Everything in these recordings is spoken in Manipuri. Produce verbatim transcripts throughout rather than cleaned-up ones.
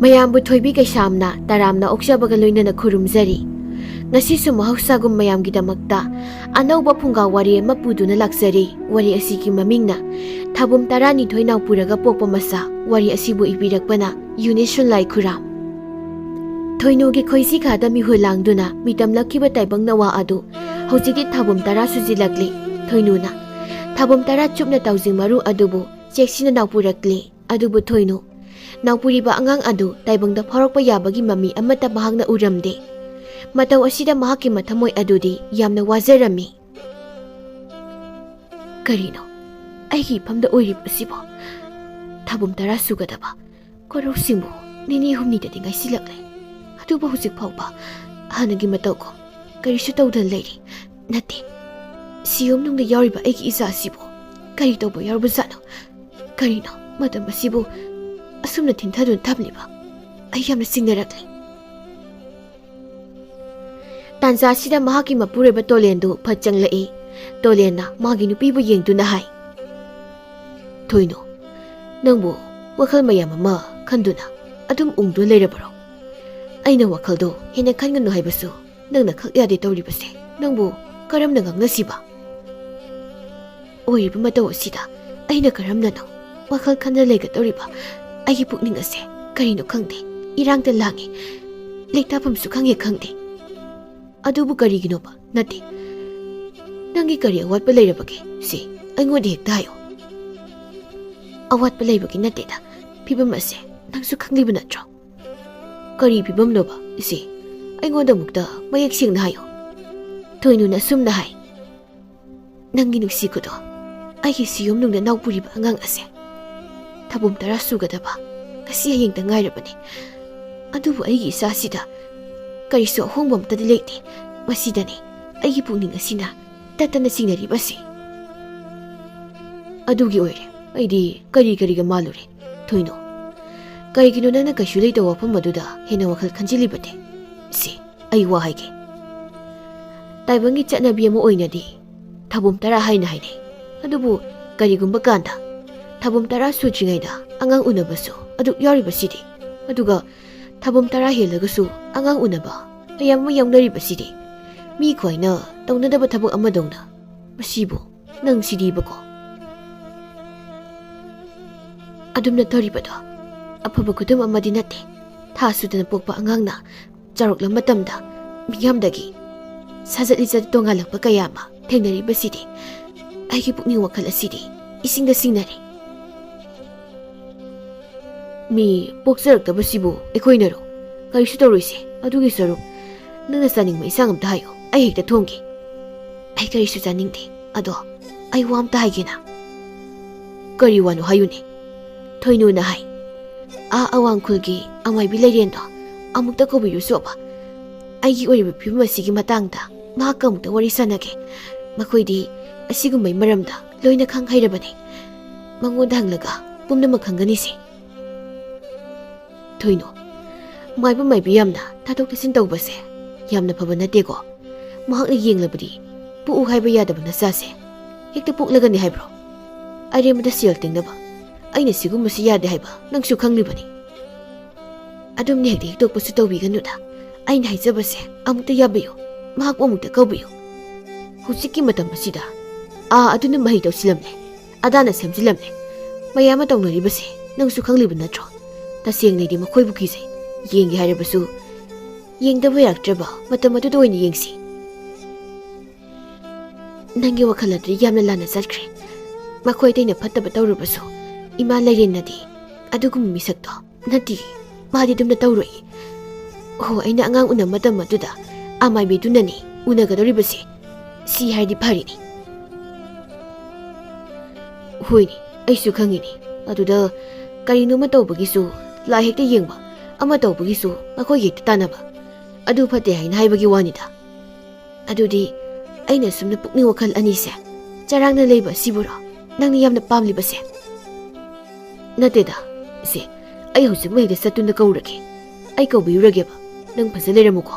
ꯃꯌꯥꯝꯕꯨ ꯊꯣꯏꯕꯤ ꯀꯩꯁꯥꯝꯅ ꯇꯔꯥꯝꯅ ꯑꯣꯛꯆꯕꯒ ꯂꯣꯏꯅꯅ ꯈꯨꯔꯨꯝꯖꯔꯤ꯫ ꯉꯁꯤꯁꯨ ꯃꯍꯧꯁꯥꯒꯨꯝ ꯃꯌꯥꯝꯒꯤꯗꯃꯛꯇ ꯑꯅꯧꯕ ꯐꯨꯡꯒꯥ ꯋꯥꯔꯤ ꯑꯃ ꯄꯨꯗꯨꯅ ꯂꯥꯛꯆꯔꯤ꯫ ꯋꯥꯔꯤ ꯑꯁꯤꯒꯤ ꯃꯃꯤꯡꯅ ꯊꯥꯕꯨꯝ ꯇꯔꯥꯅꯤꯊꯣꯏ ꯅꯥꯎꯄꯨꯔꯒ ꯄꯣꯛꯄ ꯃꯆꯥ꯫ ꯋꯥꯔꯤ ꯑꯁꯤꯕꯨ ꯏꯕꯤꯔꯛꯄꯅ ꯌꯨꯅꯤꯁꯨꯟ ꯂꯥꯏꯈꯨꯔꯥꯝ꯫ ꯊꯣꯏꯅꯨꯒꯤ ꯈꯣꯏꯖꯤ ꯈꯥꯗ ꯃꯤꯍꯨꯜ ꯂꯥꯡꯗꯨꯅ ꯃꯤꯇꯝꯂꯛꯈꯤꯕ ꯇꯥꯏꯕꯪ ꯅꯋꯥ ꯑꯗꯨ ꯍꯧꯖꯤꯛꯇꯤ ꯊꯥꯕꯨꯝ ꯇꯔꯥ ꯁꯨꯖꯤꯜꯂꯛꯂꯤ꯫ ꯊꯣꯏꯅꯨꯅ ꯊꯥꯕꯨꯝ ꯇꯔꯥ ꯆꯨꯞꯅ ꯇꯥꯎꯖꯤꯡ ꯃꯔꯨ ꯑꯗꯨꯕꯨ ꯆꯦꯛꯁꯤꯟꯅ ꯅꯥꯎꯄꯨꯔꯛꯂꯤ꯫ ꯑꯗꯨꯕꯨ ꯊꯣꯏꯅꯨ, ꯅꯥꯎꯄꯨꯔꯤꯕ ꯑꯉꯥꯡ ꯑꯗꯨ ꯇꯥꯏꯕꯪꯗ ꯐꯥꯎꯔꯛꯄ ꯌꯥꯕꯒꯤ ꯃꯃꯤ ꯑꯃꯠꯇ ꯃꯍꯥꯛꯅ ꯎꯔꯝꯗꯦ꯫ ꯃꯇꯧ ꯑꯁꯤꯗ ꯃꯍꯥꯛꯀꯤ ꯃꯊꯃꯣꯏ ꯑꯗꯨꯗꯤ ꯌꯥꯝꯅ ꯋꯥꯖꯔꯝꯃꯤ꯫ ꯀꯔꯤꯅꯣ? ꯑꯩꯒꯤ ꯏꯐꯝꯗ ꯑꯣꯏꯔꯤꯕ ꯑꯁꯤꯕꯣ? ꯊꯥꯕꯨꯝ ꯇꯔꯥ ꯁꯨꯒꯗꯕ ꯀꯣꯔꯧꯁꯤꯡꯕꯨ ꯅꯤꯅꯤ ꯍꯨꯝꯅꯤꯗꯗꯤ ꯉꯥꯏꯁꯤꯜꯂꯛꯂꯦ꯫ ꯑꯗꯨꯕꯨ ꯍꯧꯖꯤꯛ ꯐꯥꯎꯕ ꯍꯥꯟꯅꯒꯤ ꯃꯇꯧꯒꯨꯝ ꯀꯔꯤꯁꯨ ꯇꯧꯗꯅ ꯂꯩꯔꯤ꯫ ꯅꯠꯇꯦ, ꯁꯤꯌꯣꯝꯅꯨꯡꯗ ꯌꯥꯎꯔꯤꯕ ꯑꯩꯒꯤ ꯏꯆꯥ ꯑꯁꯤꯕꯨ ꯀꯔꯤ ꯇꯧꯕ ꯌꯥꯎꯔꯕꯖꯥꯠꯅꯣ? ꯀꯔꯤꯅꯣ ꯃꯇꯝ ꯑꯁꯤꯕꯨ ꯑꯁꯨꯝꯅ ꯊꯤꯟꯊꯗꯨꯅ ꯊꯝꯂꯤꯕ? ꯑꯩ ꯌꯥꯝꯅ ꯆꯤꯡꯅꯔꯛꯂꯦ꯫ ꯇꯥꯟꯖꯥ ꯑꯁꯤꯗ ꯃꯍꯥꯛꯀꯤ ꯃꯄꯨꯔꯣꯏꯕ ꯇꯣꯂꯦꯟꯗꯨ ꯐꯠ ꯆꯪꯂꯛꯏ꯫ ꯇꯣꯂꯦꯟꯅ ꯃꯥꯒꯤ ꯅꯨꯄꯤꯕꯨ ꯌꯦꯡꯗꯨꯅ ꯍꯥꯏ, "ꯊꯣꯏꯅꯨ, ꯅꯪꯕꯨ ꯋꯥꯈꯜ ꯃꯌꯥꯝ ꯑꯃ ꯈꯟꯗꯨꯅ ꯑꯗꯨꯝ ꯎꯪꯗꯨꯅ ꯂꯩꯔꯕꯔꯣ? ꯑꯩꯅ ꯋꯥꯈꯜꯗꯣ ꯍꯦꯟꯅ ꯈꯟꯒꯅꯨ ꯍꯥꯏꯕꯁꯨ ꯅꯪꯅ ꯈꯛ ꯌꯥꯗꯦ ꯇꯧꯔꯤꯕꯁꯦ꯫ ꯅꯪꯕꯨ ꯀꯔꯝꯅ ꯉꯥꯡꯅꯁꯤꯕ? ꯑꯣꯏꯔꯤꯕ ꯃꯇꯧ ꯑꯁꯤꯗ ꯑꯩꯅ ꯀꯔꯝꯅꯅꯣ ꯋꯥꯈꯜ ꯈꯟꯅ ꯂꯩꯒꯗꯧꯔꯤꯕ? ꯑꯩꯒꯤ ꯄꯨꯛꯅꯤꯡ ꯑꯁꯦ ꯀꯔꯤꯅꯣ ꯈꯪꯗꯦ, ꯏꯔꯥꯡꯗ ꯂꯥꯡꯉꯦ, ꯂꯩꯇꯥꯐꯝꯁꯨ ꯈꯪꯉꯦ ꯈꯪꯗꯦ꯫ ꯑꯗꯨꯕꯨ ꯀꯔꯤꯒꯤꯅꯣꯕ? ꯅꯠꯇꯦ, ꯅꯪꯒꯤ ꯀꯔꯤ ꯑꯋꯥꯠꯄ ꯂꯩꯔꯕꯒꯦ? ꯁꯤ ꯑꯩꯉꯣꯟꯗ ꯍꯦꯛꯇ ꯍꯥꯏꯌꯨ꯫" "ꯑꯋꯥꯠꯄ ꯂꯩꯕꯒꯤ ꯅꯠꯇꯦꯗ, ꯐꯤꯕꯝ ꯑꯁꯦ ꯅꯪꯁꯨ ꯈꯪꯂꯤꯕ ꯅꯠꯇ꯭ꯔꯣ?" "ꯀꯔꯤ ꯐꯤꯕꯝꯅꯣꯕ, ꯏꯆꯦ? ꯑꯩꯉꯣꯟꯗ ꯑꯃꯨꯛꯇ ꯃꯌꯦꯛ ꯁꯦꯡꯅ ꯍꯥꯏꯌꯨ꯫" ꯊꯣꯏꯅꯨꯅ ꯑꯁꯨꯝꯅ ꯍꯥꯏ, "ꯅꯪꯒꯤ ꯅꯨꯡꯁꯤꯕꯗꯣ, ꯑꯩꯒꯤ ꯁꯤꯌꯣꯝꯅꯨꯡꯗ ꯅꯥꯎꯄꯨꯔꯤꯕ ꯑꯉꯥꯡ ꯑꯁꯦ ꯊꯥꯕꯨꯝ ꯇꯔꯥ ꯁꯨꯒꯗꯕ ꯉꯁꯤ ꯍꯌꯦꯡꯇ ꯉꯥꯏꯔꯕꯅꯤ꯫ ꯑꯗꯨꯕꯨ ꯑꯩꯒꯤ ꯏꯆꯥꯁꯤꯗ ꯀꯔꯤꯁꯨ ꯑꯍꯣꯡꯕ ꯑꯃꯠꯇꯗꯤ ꯂꯩꯇꯦ꯫ ꯃꯁꯤꯗꯅꯤ ꯑꯩꯒꯤ ꯄꯨꯛꯅꯤꯡ ꯑꯁꯤꯅ ꯇꯠꯇꯅ ꯆꯤꯡꯅꯔꯤꯕꯁꯤ꯫" "ꯑꯗꯨꯒꯤ ꯑꯣꯏꯔꯦ꯫ ꯑꯩꯗꯤ ꯀꯔꯤ ꯀꯔꯤꯒ ꯃꯥꯜꯂꯨꯔꯦ꯫ ꯊꯣꯏꯅꯨ, ꯀꯔꯤꯒꯤꯅꯣ ꯅꯪꯅ ꯀꯩꯁꯨ ꯂꯩꯇꯕ ꯋꯥꯐꯝ ꯑꯗꯨꯗ ꯍꯦꯟꯅ ꯋꯥꯈꯜ ꯈꯟꯖꯤꯜꯂꯤꯕꯗꯤ? ꯁꯤ ꯑꯩ ꯋꯥ ꯍꯥꯏꯒꯦ꯫ ꯇꯥꯏꯕꯪꯒꯤ ꯆꯠꯅꯕꯤ ꯑꯃ ꯑꯣꯏꯅꯗꯤ ꯊꯥꯕꯨꯝ ꯇꯔꯥ ꯍꯥꯏꯅ ꯍꯥꯏꯅꯩ꯫ ꯑꯗꯨꯕꯨ ꯀꯔꯤꯒꯨꯝꯕ ꯀꯥꯟꯗ ꯊꯥꯕꯨꯝ ꯇꯔꯥ ꯁꯨꯗ꯭ꯔꯤꯉꯩꯗ ꯑꯉꯥꯡ ꯎꯅꯕꯁꯨ ꯑꯗꯨꯛ ꯌꯥꯎꯔꯤꯕꯁꯤꯗꯤ ꯑꯗꯨꯒ ꯊꯥꯕꯝ ꯇꯔꯥ ꯍꯦꯜꯂꯒꯁꯨ ꯑꯉꯥꯡ ꯎꯅꯕ ꯃꯌꯥꯝ ꯑꯃ ꯌꯥꯎꯅꯔꯤꯕꯁꯤꯗꯤ꯫ ꯃꯤ ꯈꯣꯏꯅ ꯇꯧꯅꯗꯕ ꯊꯕꯛ ꯑꯃꯗꯧꯅ꯫ ꯃꯁꯤꯕꯨ ꯅꯪ ꯁꯤꯗꯤꯕꯀꯣ꯫ ꯑꯗꯨꯝꯅ ꯇꯧꯔꯤꯕꯗꯣ ꯑꯐꯕ ꯈꯨꯗꯝ ꯑꯃꯗꯤ ꯅꯠꯇꯦ꯫ ꯊꯥ ꯁꯨꯗꯅ ꯄꯣꯛꯄ ꯑꯉꯥꯡꯅ ꯆꯥꯎꯔꯛꯂꯕ ꯃꯇꯝꯗ ꯃꯤꯌꯥꯝꯗꯒꯤ ꯁꯥꯖꯠ ꯂꯤꯆꯠ ꯇꯣꯉꯥꯜꯂꯛꯄ ꯀꯌꯥ ꯑꯃ ꯊꯦꯡꯅꯔꯤꯕꯁꯤꯗꯤ꯫ ꯑꯩꯒꯤ ꯄꯨꯛꯅꯤꯡ ꯋꯥꯈꯜ ꯑꯁꯤꯗꯤ ꯏꯁꯤꯡꯗ ꯁꯤꯡꯅꯔꯦ꯫ ꯃꯤ ꯄꯣꯛꯆꯔꯛꯇꯕꯁꯤꯕꯨ ꯑꯩꯈꯣꯏꯅꯔꯣ? ꯀꯔꯤꯁꯨ ꯇꯧꯔꯣꯏꯁꯦ꯫ ꯑꯗꯨꯒꯤ ꯁꯔꯨꯛ ꯅꯪꯅ ꯆꯥꯅꯤꯡꯕ ꯏꯟꯁꯥꯡ ꯑꯝꯇ ꯍꯥꯏꯌꯨ, ꯑꯩ ꯍꯦꯛꯇ ꯊꯣꯡꯒꯦ꯫ ꯑꯩ ꯀꯔꯤꯁꯨ ꯆꯥꯅꯤꯡꯗꯦ꯫ ꯑꯗꯣ ꯑꯩ ꯋꯥ ꯑꯝꯇ ꯍꯥꯏꯒꯦꯅ꯫ ꯀꯔꯤ ꯋꯥꯅꯣ ꯍꯥꯏꯌꯨꯅꯦ? ꯊꯣꯏꯅꯨꯅ ꯍꯥꯏ, "ꯑꯥ ꯑꯋꯥꯡ ꯈꯨꯜꯒꯤ ꯑꯃꯥꯏꯕꯤ ꯂꯩꯔꯦꯟꯗꯣ ꯑꯃꯨꯛꯇ ꯀꯧꯕꯤꯔꯨꯁꯣꯕ꯫ ꯑꯩꯒꯤ ꯑꯣꯏꯔꯤꯕ ꯐꯤꯕꯝ ꯑꯁꯤꯒꯤ ꯃꯇꯥꯡꯗ ꯃꯍꯥꯛꯀ ꯑꯃꯨꯛꯇ ꯋꯥꯔꯤ ꯁꯥꯟꯅꯒꯦ꯫ ꯃꯈꯣꯏꯗꯤ ꯑꯁꯤꯒꯨꯝꯕꯒꯤ ꯃꯔꯝꯗ ꯂꯣꯏꯅ ꯈꯪ ꯍꯩꯔꯕꯅꯤ꯫ ꯃꯉꯣꯟꯗ ꯍꯪꯂꯒ ꯄꯨꯝꯅꯃꯛ ꯈꯪꯒꯅꯤꯁꯦ꯫" ꯊꯣꯏꯅꯣ, ꯃꯥꯏꯕ ꯃꯥꯏꯕꯤ ꯌꯥꯝꯅ ꯊꯥꯗꯣꯛ ꯊꯥꯖꯤꯟ ꯇꯧꯕꯁꯦ ꯌꯥꯝꯅ ꯐꯕ ꯅꯠꯇꯦꯀꯣ꯫ ꯃꯍꯥꯛꯅ ꯌꯦꯡꯂꯕꯗꯤ ꯄꯣꯛꯎ ꯍꯥꯏꯕ ꯌꯥꯗꯕ ꯅꯆꯥꯁꯦ ꯍꯦꯛꯇ ꯄꯣꯛꯂꯒꯅꯤ ꯍꯥꯏꯕ꯭ꯔꯣ? ꯑꯔꯦꯝꯕꯗ ꯁꯦꯜ ꯇꯤꯡꯅꯕ꯫ ꯑꯩꯅ ꯁꯤꯒꯨꯝꯕꯁꯤ ꯌꯥꯗꯦ ꯍꯥꯏꯕ ꯅꯪꯁꯨ ꯈꯪꯂꯤꯕꯅꯤ꯫ ꯑꯗꯨꯝꯅ ꯍꯦꯛꯇ ꯍꯤꯛꯇꯣꯛꯄꯁꯨ ꯇꯧꯕꯤꯒꯅꯨꯗ꯫ ꯑꯩꯅ ꯍꯥꯏꯖꯕꯁꯦ ꯑꯃꯨꯛꯇ ꯌꯥꯕꯤꯌꯨ꯫ ꯃꯍꯥꯛꯄꯨ ꯑꯃꯨꯛꯇ ꯀꯧꯕꯤꯌꯨ꯫ ꯍꯧꯖꯤꯛꯀꯤ ꯃꯇꯝ ꯑꯁꯤꯗ ꯑꯥ ꯑꯗꯨꯅ ꯃꯍꯩ ꯇꯧꯁꯤꯜꯂꯝꯂꯦ, ꯑꯗꯥꯅ ꯁꯦꯝꯖꯤꯜꯂꯝꯂꯦ꯫ ꯃꯌꯥꯝ ꯑꯃ ꯇꯧꯅꯔꯤꯕꯁꯦ ꯅꯪꯁꯨ ꯈꯪꯂꯤꯕ ꯅꯠꯇ꯭ꯔꯣ? ꯇꯁꯦꯡꯅ ꯑꯩꯗꯤ ꯃꯈꯣꯏꯕꯨ ꯀꯤꯖꯩ꯫ ꯌꯦꯡꯒꯦ ꯍꯥꯏꯔꯕꯁꯨ ꯌꯦꯡꯗꯕ ꯌꯥꯔꯛꯇ꯭ꯔꯕ ꯃꯇꯝ ꯑꯗꯨꯗ ꯑꯣꯏꯅ ꯌꯦꯡꯁꯤ꯫ ꯅꯪꯒꯤ ꯋꯥꯈꯜ ꯑꯗꯨ ꯌꯥꯝꯅ ꯂꯥꯟꯅ ꯆꯠꯈ꯭ꯔꯦ꯫ ꯃꯈꯣꯏ ꯑꯇꯩꯅ ꯐꯠꯇꯕ ꯇꯧꯔꯨꯕꯁꯨ ꯏꯃꯥ ꯂꯩꯔꯦꯟꯅꯗꯤ ꯑꯗꯨꯒꯨꯝꯕ ꯃꯤꯁꯛꯇꯣ ꯅꯠꯇꯦ꯫ ꯃꯥꯗꯤ ꯑꯗꯨꯝꯅ ꯇꯧꯔꯣꯏ꯫ ꯍꯣ, ꯑꯩꯅ ꯑꯉꯥꯡ ꯎꯅꯕ ꯃꯇꯝ ꯑꯗꯨꯗ ꯑꯃꯥꯏꯕꯤꯗꯨꯅꯅꯤ ꯎꯅꯒꯗꯧꯔꯤꯕꯁꯦ꯫ ꯁꯤ ꯍꯥꯏꯔꯗꯤ ꯐꯔꯤꯅꯤ꯫ ꯍꯣꯏꯅꯦ, ꯑꯩꯁꯨ ꯈꯪꯉꯤꯅꯦ꯫ ꯑꯗꯨꯗ ꯀꯔꯤꯅꯣꯃ ꯇꯧꯕꯒꯤꯁꯨ, ꯂꯥꯏ ꯍꯦꯛꯇ ꯌꯦꯡꯕ, ꯑꯃ ꯇꯧꯕꯒꯤꯁꯨ ꯃꯈꯣꯏꯒꯤ ꯍꯦꯛꯇ ꯇꯥꯟꯅꯕ꯫ ꯑꯗꯨ ꯐꯠꯇꯦ ꯍꯥꯏꯅ ꯍꯥꯏꯕꯒꯤ ꯋꯥꯅꯤꯗ꯫ ꯑꯗꯨꯗꯤ ꯑꯩꯅ ꯁꯨꯝꯅ ꯄꯨꯛꯅꯤꯡ ꯋꯥꯈꯜ ꯑꯅꯤꯁꯦ ꯆꯔꯥꯡꯅ ꯂꯩꯕ ꯑꯁꯤꯕꯨꯔꯣ ꯅꯪꯅ ꯌꯥꯝꯅ ꯄꯥꯝꯂꯤꯕꯁꯦ? ꯅꯠꯇꯦꯗ, ꯏꯆꯦ, ꯑꯩ ꯍꯧꯖꯤꯛꯃꯛ ꯍꯦꯛꯇ ꯆꯠꯇꯨꯅ ꯀꯧꯔꯒꯦ꯫ ꯑꯩ ꯀꯧꯕꯤꯔꯨꯔꯒꯦꯕ, ꯅꯪ ꯐꯖ ꯂꯩꯔꯝꯃꯨꯀꯣ꯫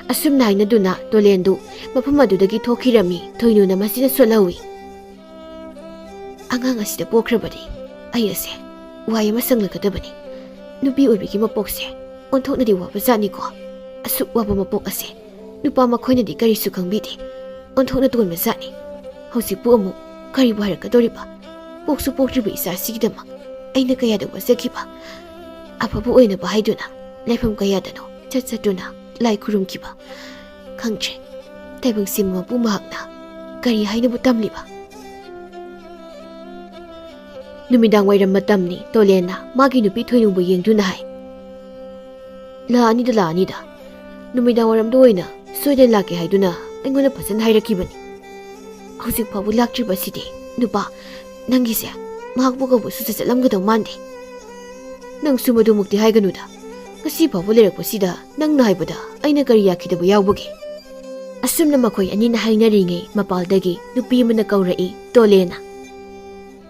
ꯑꯁꯨꯝꯅ ꯍꯥꯏꯅꯗꯨꯅ ꯇꯣꯂꯦꯟꯗꯨ ꯃꯐꯝ ꯑꯗꯨꯗꯒꯤ ꯊꯣꯛꯈꯤꯔꯝꯃꯤ꯫ ꯊꯣꯏꯅꯨꯅ ꯃꯁꯤꯗ ꯁꯣꯠꯍꯧꯏ꯫ ꯑꯉꯥꯡ ꯑꯁꯤꯗ ꯄꯣꯛꯈ꯭ꯔꯕꯗꯤ ꯑꯩ ꯑꯁꯦ ꯋꯥꯏ ꯑꯃ ꯁꯪꯂꯛꯀꯗꯕꯅꯤ꯫ ꯅꯨꯄꯤ ꯑꯣꯏꯕꯒꯤ ꯃꯄꯣꯛꯁꯦ ꯑꯣꯟꯊꯣꯛꯅꯗꯤ ꯋꯥꯕ ꯖꯥꯠꯅꯤꯀꯣ꯫ ꯑꯁꯨꯛ ꯋꯥꯕ ꯃꯄꯣꯛ ꯑꯁꯦ ꯅꯨꯄꯥ ꯃꯈꯣꯏꯅꯗꯤ ꯀꯔꯤꯁꯨ ꯈꯪꯕꯤꯗꯦ꯫ ꯑꯣꯟꯊꯣꯛꯅ ꯇꯣꯟꯕ ꯖꯥꯠꯅꯤ꯫ ꯍꯧꯖꯤꯛꯄꯨ ꯑꯃꯨꯛ ꯀꯔꯤꯕꯨ ꯍꯥꯏꯔꯛꯀꯗꯧꯔꯤꯕ? ꯄꯣꯛꯁꯨ ꯄꯣꯛꯇ꯭ꯔꯤꯕ ꯏꯆꯥꯁꯤꯒꯤꯗꯃꯛ ꯑꯩꯅ ꯀꯌꯥꯗ ꯋꯥꯖꯈꯤꯕ꯫ ꯑꯐꯕ ꯑꯣꯏꯅꯕ ꯍꯥꯏꯗꯨꯅ ꯂꯥꯏꯐꯝ ꯀꯌꯥꯗꯅꯣ ꯆꯠ ꯆꯠꯇꯨꯅ ꯂꯥꯏ ꯈꯨꯔꯨꯝꯈꯤꯕ꯫ ꯈꯪꯗ꯭ꯔꯦ, ꯇꯥꯏꯕꯪ ꯁꯤꯟꯕ ꯃꯄꯨ ꯃꯍꯥꯛꯅ ꯀꯔꯤ ꯍꯥꯏꯅꯕꯨ ꯇꯝꯂꯤꯕ? ꯅꯨꯃꯤꯗꯥꯡ ꯋꯥꯏꯔꯝ ꯃꯇꯝꯅꯤ꯫ ꯇꯣꯂꯦꯟꯅ ꯃꯥꯒꯤ ꯅꯨꯄꯤ ꯊꯣꯏꯅꯨꯕꯨ ꯌꯦꯡꯗꯨꯅ ꯍꯥꯏ, "ꯂꯥꯛꯑꯅꯤꯗ, ꯂꯥꯛꯑꯅꯤꯗ꯫ ꯅꯨꯃꯤꯗꯥꯡ ꯋꯥꯏꯔꯝꯗ ꯑꯣꯏꯅ ꯁꯣꯏꯗꯅ ꯂꯥꯛꯀꯦ ꯍꯥꯏꯗꯨꯅ ꯑꯩꯉꯣꯟꯗ ꯐꯖꯅ ꯍꯥꯏꯔꯛꯈꯤꯕꯅꯤ꯫ ꯍꯧꯖꯤꯛ ꯐꯥꯎꯕ ꯂꯥꯛꯇ꯭ꯔꯤꯕꯁꯤꯗꯤ, ꯅꯨꯄꯥ, ꯅꯪꯒꯤꯁꯦ ꯃꯍꯥꯛꯄꯨ ꯀꯧꯕ ꯁꯨꯆꯠ ꯆꯠꯂꯝꯒꯗꯧ ꯃꯥꯟꯗꯦ꯫ ꯅꯪꯁꯨ ꯃꯗꯨꯃꯛꯇꯤ ꯍꯥꯏꯒꯅꯨꯗ꯫ ꯉꯁꯤ ꯐꯥꯎꯕ ꯂꯩꯔꯛꯄꯁꯤꯗ ꯅꯪꯅ ꯍꯥꯏꯕꯗ ꯑꯩꯅ ꯀꯔꯤ ꯌꯥꯈꯤꯗꯕ ꯌꯥꯎꯕꯒꯦ?" ꯑꯁꯨꯝꯅ ꯃꯈꯣꯏ ꯑꯅꯤꯅ ꯍꯥꯏꯅꯔꯤꯉꯩ ꯃꯄꯥꯜꯗꯒꯤ ꯅꯨꯄꯤ ꯑꯃꯅ ꯀꯧꯔꯛꯏ, "ꯇꯣꯂꯦꯟꯅ꯫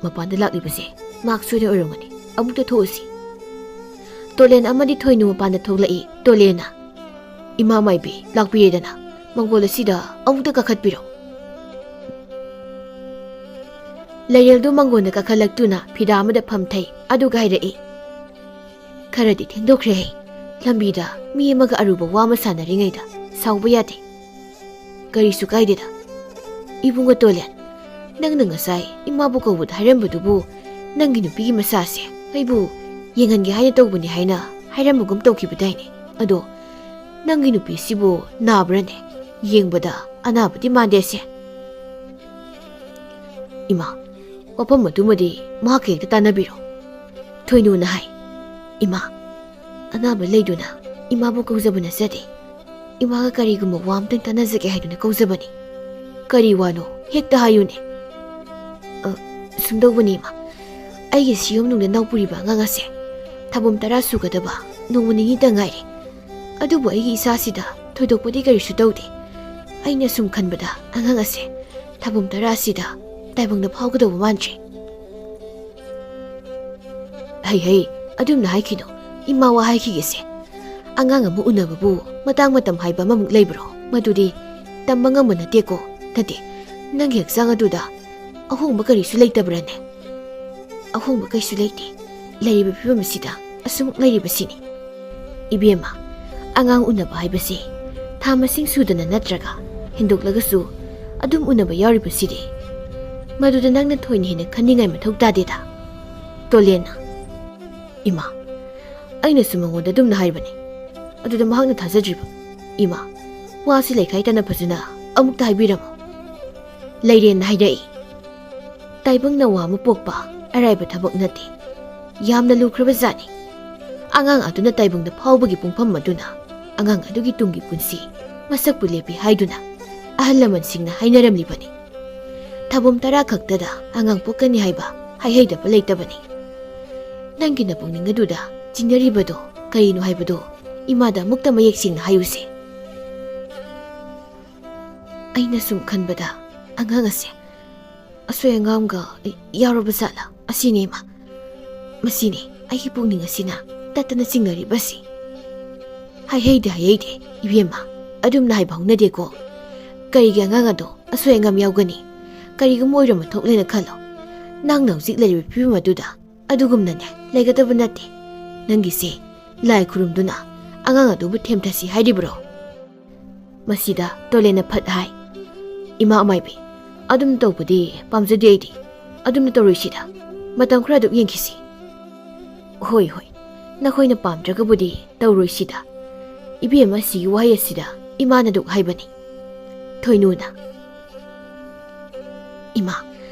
ꯃꯄꯥꯟꯗ ꯂꯥꯛꯂꯤꯕꯁꯦ ꯃꯍꯥꯛ ꯁꯣꯏꯗꯅ ꯑꯣꯏꯔꯝꯒꯅꯤ꯫ ꯑꯃꯨꯛꯇ ꯊꯣꯛꯎꯁꯤ꯫" ꯇꯣꯂꯦꯟ ꯑꯃꯗꯤ ꯊꯣꯏꯅꯨ ꯃꯄꯥꯟꯗ ꯊꯣꯛꯂꯛꯏ꯫ ꯇꯣꯂꯦꯟꯅ, "ꯏꯃꯥ ꯃꯥꯏꯕꯤ, ꯂꯥꯛꯄꯤꯔꯦꯗꯅ꯫ ꯃꯪꯒꯣꯜ ꯑꯁꯤꯗ ꯑꯃꯨꯛꯇ ꯀꯥꯈꯠꯄꯤꯔꯣ꯫" ꯂꯩꯔꯦꯜꯗꯨ ꯃꯪꯒꯣꯜꯗ ꯀꯥꯈꯠꯂꯛꯇꯨꯅ ꯐꯤꯗꯥ ꯑꯃꯗ ꯐꯝꯊꯩ, ꯑꯗꯨꯒ ꯍꯥꯏꯔꯛꯏ, "ꯈꯔꯗꯤ ꯊꯦꯡꯗꯣꯛꯈ꯭ꯔꯦꯍꯦ꯫ ꯂꯝꯕꯤꯗ ꯃꯤ ꯑꯃꯒ ꯑꯔꯨꯕ ꯋꯥ ꯑꯃ ꯁꯥꯟꯅꯔꯤꯉꯩꯗ ꯁꯥꯎꯕ ꯌꯥꯗꯦ꯫" "ꯀꯔꯤꯁꯨ ꯀꯥꯏꯗꯦꯗ꯫ ꯏꯕꯨꯡꯉꯣ ꯇꯣꯂꯦꯟ, ꯅꯪꯅ ꯉꯁꯥꯏ ꯏꯃꯥꯕꯨ ꯀꯧꯕꯗ ꯍꯥꯏꯔꯝꯕꯗꯨꯕꯨ ꯅꯪꯒꯤ ꯅꯨꯄꯤꯒꯤ ꯃꯁꯥꯁꯦ ꯑꯩꯕꯨ ꯌꯦꯡꯍꯟꯒꯦ ꯍꯥꯏꯅ ꯇꯧꯕꯅꯤ ꯍꯥꯏꯅ ꯍꯥꯏꯔꯝꯕꯒꯨꯝ ꯇꯧꯈꯤꯕꯗꯥꯏꯅꯦ? ꯑꯗꯣ ꯅꯪꯒꯤ ꯅꯨꯄꯤꯁꯤꯕꯨ ꯅꯥꯕ꯭ꯔꯅꯦ? ꯌꯦꯡꯕꯗ ꯑꯅꯥꯕꯗꯤ ꯃꯥꯟꯗꯦꯁꯦ꯫" "ꯏꯃꯥ, ꯋꯥꯐꯝ ꯑꯗꯨꯃꯗꯤ ꯃꯍꯥꯛꯀ ꯍꯦꯛꯇ ꯇꯥꯟꯅꯕꯤꯔꯣ꯫" ꯊꯣꯏꯅꯨꯅ ꯍꯥꯏ, "ꯏꯃꯥ, ꯑꯅꯥꯕ ꯂꯩꯗꯨꯅ ꯏꯃꯥꯕꯨ ꯀꯧꯖꯕ ꯅꯠꯆꯗꯦ꯫ ꯏꯃꯥꯒ ꯀꯔꯤꯒꯨꯝꯕ ꯋꯥ ꯑꯝꯇꯪ ꯇꯥꯟꯅꯖꯒꯦ ꯍꯥꯏꯗꯨꯅ ꯀꯧꯖꯕꯅꯤ꯫" "ꯀꯔꯤ ꯋꯥꯅꯣ? ꯍꯦꯛꯇ ꯍꯥꯏꯌꯨꯅꯦ꯫" "ꯑ, ꯁꯨꯝꯗꯧꯕꯅꯤ ꯏꯃꯥ, ꯑꯩꯒꯤ ꯁꯤꯌꯨꯝꯅꯨꯡꯗ ꯅꯧꯄꯨꯔꯤꯕ ꯑꯉꯥꯡ ꯑꯁꯦ ꯊꯥꯕꯨꯝ ꯇꯔꯥ ꯁꯨꯒꯗꯕ ꯅꯣꯡꯃ ꯅꯤꯅꯤꯇ ꯉꯥꯏꯔꯦ꯫ ꯑꯗꯨꯕꯨ ꯑꯩꯒꯤ ꯏꯆꯥꯁꯤꯗ ꯊꯣꯏꯗꯣꯛꯄꯗꯤ ꯀꯔꯤꯁꯨ ꯇꯧꯗꯦ꯫ ꯑꯩꯅ ꯁꯨꯝ ꯈꯟꯕꯗ ꯑꯉꯥꯡ ꯑꯁꯦ ꯊꯥꯕꯨꯝ ꯇꯔꯥꯁꯤꯗ ꯇꯥꯏꯕꯪꯗ ꯐꯥꯎꯒꯗꯧꯕ ꯃꯥꯟꯗ꯭ꯔꯦ꯫" "ꯍꯩ ꯍꯩ, ꯑꯗꯨꯝꯅ ꯍꯥꯏꯈꯤꯅꯨ꯫ ꯏꯃꯥ ꯋꯥ ꯍꯥꯏꯈꯤꯒꯦꯁꯦ꯫ ꯑꯉꯥꯡ ꯑꯃ ꯎꯅꯕꯕꯨ ꯃꯇꯥꯡ ꯃꯇꯝ ꯍꯥꯏꯕ ꯑꯃꯃꯨꯛ ꯂꯩꯕ꯭ꯔꯣ? ꯃꯗꯨꯗꯤ ꯇꯝꯕ ꯉꯝꯕ ꯅꯠꯇꯦꯀꯣ꯫" "ꯅꯠꯇꯦ, ꯅꯪꯒꯤ ꯍꯛꯆꯥꯡ ꯑꯗꯨꯗ ꯑꯍꯣꯡꯕ ꯀꯔꯤꯁꯨ ꯂꯩꯇꯕ꯭ꯔꯥꯅꯦ?" "ꯑꯍꯣꯡꯕ ꯀꯩꯁꯨ ꯂꯩꯇꯦ꯫ ꯂꯩꯔꯤꯕ ꯐꯤꯕꯝ ꯑꯁꯤꯗ ꯑꯁꯨꯃꯛ ꯂꯩꯔꯤꯕꯁꯤꯅꯤ꯫ ꯏꯕꯦꯝꯃ, ꯑꯉꯥꯡ ꯎꯅꯕ ꯍꯥꯏꯕꯁꯤ ꯊꯥ ꯃꯁꯤꯡ ꯁꯨꯗꯅ ꯅꯠꯇ꯭ꯔꯒ ꯍꯦꯟꯗꯣꯛꯂꯒꯁꯨ ꯑꯗꯨꯝ ꯎꯅꯕ ꯌꯥꯎꯔꯤꯕꯁꯤꯗꯤ꯫ ꯃꯗꯨꯗ ꯅꯪꯅ ꯊꯣꯏꯅ ꯍꯦꯟꯅ ꯈꯟꯅꯤꯡꯉꯥꯏ ꯃꯊꯧ ꯇꯥꯗꯦꯗ꯫ ꯇꯣꯂꯦꯟꯅ, ꯏꯃꯥ, ꯑꯩꯅꯁꯨ ꯃꯉꯣꯟꯗ ꯑꯗꯨꯝꯅ ꯍꯥꯏꯕꯅꯤ꯫ ꯑꯗꯨꯗ ꯃꯍꯥꯛꯅ ꯊꯥꯖꯗ꯭ꯔꯤꯕ꯫ ꯏꯃꯥ, ꯋꯥꯁꯤ ꯂꯩꯈꯥꯏ ꯇꯥꯅ ꯐꯖꯅ ꯑꯃꯨꯛꯇ ꯍꯥꯏꯕꯤꯔꯝꯃꯨ꯫ ꯂꯩꯔꯦꯟꯅ ꯍꯥꯏꯔꯛꯏ꯫ ꯇꯥꯏꯕꯪ ꯅꯋꯥ ꯑꯃ ꯄꯣꯛꯄ ꯑꯔꯥꯏꯕ ꯊꯕꯛ ꯅꯠꯇꯦ꯫ ꯌꯥꯝꯅ ꯂꯨꯈ꯭ꯔꯕ ꯖꯥꯠꯅꯤ꯫ ꯑꯉꯥꯡ ꯑꯗꯨꯅ ꯇꯥꯏꯕꯪꯗ ꯐꯥꯎꯕꯒꯤ ꯄꯨꯡꯐꯝ ꯑꯗꯨꯅ ꯑꯉꯥꯡ ꯑꯗꯨꯒꯤ ꯇꯨꯡꯒꯤ ꯄꯨꯟꯁꯤ ꯃꯁꯛꯄꯨ ꯂꯦꯞꯄꯤ ꯍꯥꯏꯗꯨꯅ ꯑꯍꯜ ꯂꯃꯟꯁꯤꯡꯅ ꯍꯥꯏꯅꯔꯝꯂꯤꯕꯅꯤ꯫ ꯊꯕꯨꯝ ꯇꯔꯥ ꯈꯛꯇꯗ ꯑꯉꯥꯡ ꯄꯣꯛꯀꯅꯤ ꯍꯥꯏꯕ ꯍꯥꯏꯍꯩꯗꯕ ꯂꯩꯇꯕꯅꯤ꯫ ꯅꯪꯒꯤ ꯅꯄꯨꯛꯅꯤꯡ ꯑꯗꯨꯗ ꯆꯤꯡꯅꯔꯤꯕꯗꯣ ꯀꯔꯤꯅꯣ ꯍꯥꯏꯕꯗꯨ ꯏꯃꯥꯗ ꯑꯃꯨꯛꯇ ꯃꯌꯦꯛ ꯁꯦꯡꯅ ꯍꯥꯏꯌꯨꯁꯦ꯫ ꯑꯩꯅ ꯁꯨꯝ ꯈꯟꯕꯗ ꯑꯉꯥꯡ ꯑꯁꯦ ꯑꯁꯣꯏ ꯑꯉꯥꯝꯒ ꯌꯥꯎꯔꯕ ꯖꯥꯠꯂ? ꯑꯁꯤꯅꯦ ꯏꯃꯥ, ꯃꯁꯤꯅꯤ ꯑꯩꯒꯤ ꯄꯨꯛꯅꯤꯡ ꯑꯁꯤꯅ ꯇꯠꯇꯅ ꯆꯤꯡꯅꯔꯤꯕꯁꯤ꯫ ꯍꯥꯏꯍꯩꯗꯦ, ꯍꯥꯏꯍꯩꯗꯦ, ꯏꯕꯦꯝꯃ, ꯑꯗꯨꯝꯅ ꯍꯥꯏꯕ ꯍꯧꯅꯗꯦꯀꯣ꯫ ꯀꯔꯤꯒꯤ ꯑꯉꯥꯡ ꯑꯗꯣ ꯑꯁꯣꯏ ꯑꯉꯥꯝ ꯌꯥꯎꯒꯅꯤ? ꯀꯔꯤꯒꯨꯝꯕ ꯑꯣꯏꯔꯝꯕ ꯊꯣꯛꯂꯦꯅ ꯈꯜꯂꯣ꯫ ꯅꯪꯅ ꯍꯧꯖꯤꯛ ꯂꯩꯔꯤꯕ ꯐꯤꯕꯝ ꯑꯗꯨꯗ ꯑꯗꯨꯒꯨꯝꯅꯅꯦ ꯂꯩꯒꯗꯕ ꯅꯠꯇꯦ꯫ ꯅꯪꯒꯤꯁꯦ ꯂꯥꯏ ꯈꯨꯔꯨꯝꯗꯨꯅ ꯑꯉꯥꯡ ꯑꯗꯨꯕꯨ ꯊꯦꯝꯊꯁꯤ ꯍꯥꯏꯔꯤꯕ꯭ꯔꯣ? ꯃꯁꯤꯗ ꯇꯣꯂꯦꯟꯅ ꯐꯠ ꯍꯥꯏ, "ꯏꯃꯥ ꯑꯃꯥꯏꯕꯤ, ꯑꯗꯨꯝ ꯇꯧꯕꯗꯤ ꯄꯥꯝꯖꯗꯦ ꯑꯩꯗꯤ꯫ ꯑꯗꯨꯝꯅ ꯇꯧꯔꯣꯏꯁꯤꯗ꯫ ꯃꯇꯝ ꯈꯔ ꯑꯗꯨꯝ ꯌꯦꯡꯈꯤꯁꯤ꯫" "ꯍꯣꯏ, ꯍꯣꯏ, ꯅꯈꯣꯏꯅ ꯄꯥꯝꯗ꯭ꯔꯒꯕꯨꯗꯤ ꯇꯧꯔꯣꯏꯁꯤꯗ꯫ ꯏꯕꯦꯝꯃ ꯑꯁꯤꯒꯤ ꯋꯥꯍꯩ ꯑꯁꯤꯗ ꯏꯃꯥꯅ ꯑꯗꯨꯛ ꯍꯥꯏꯕꯅꯤ꯫" ꯊꯣꯏꯅꯨꯅ, "ꯏꯃꯥ,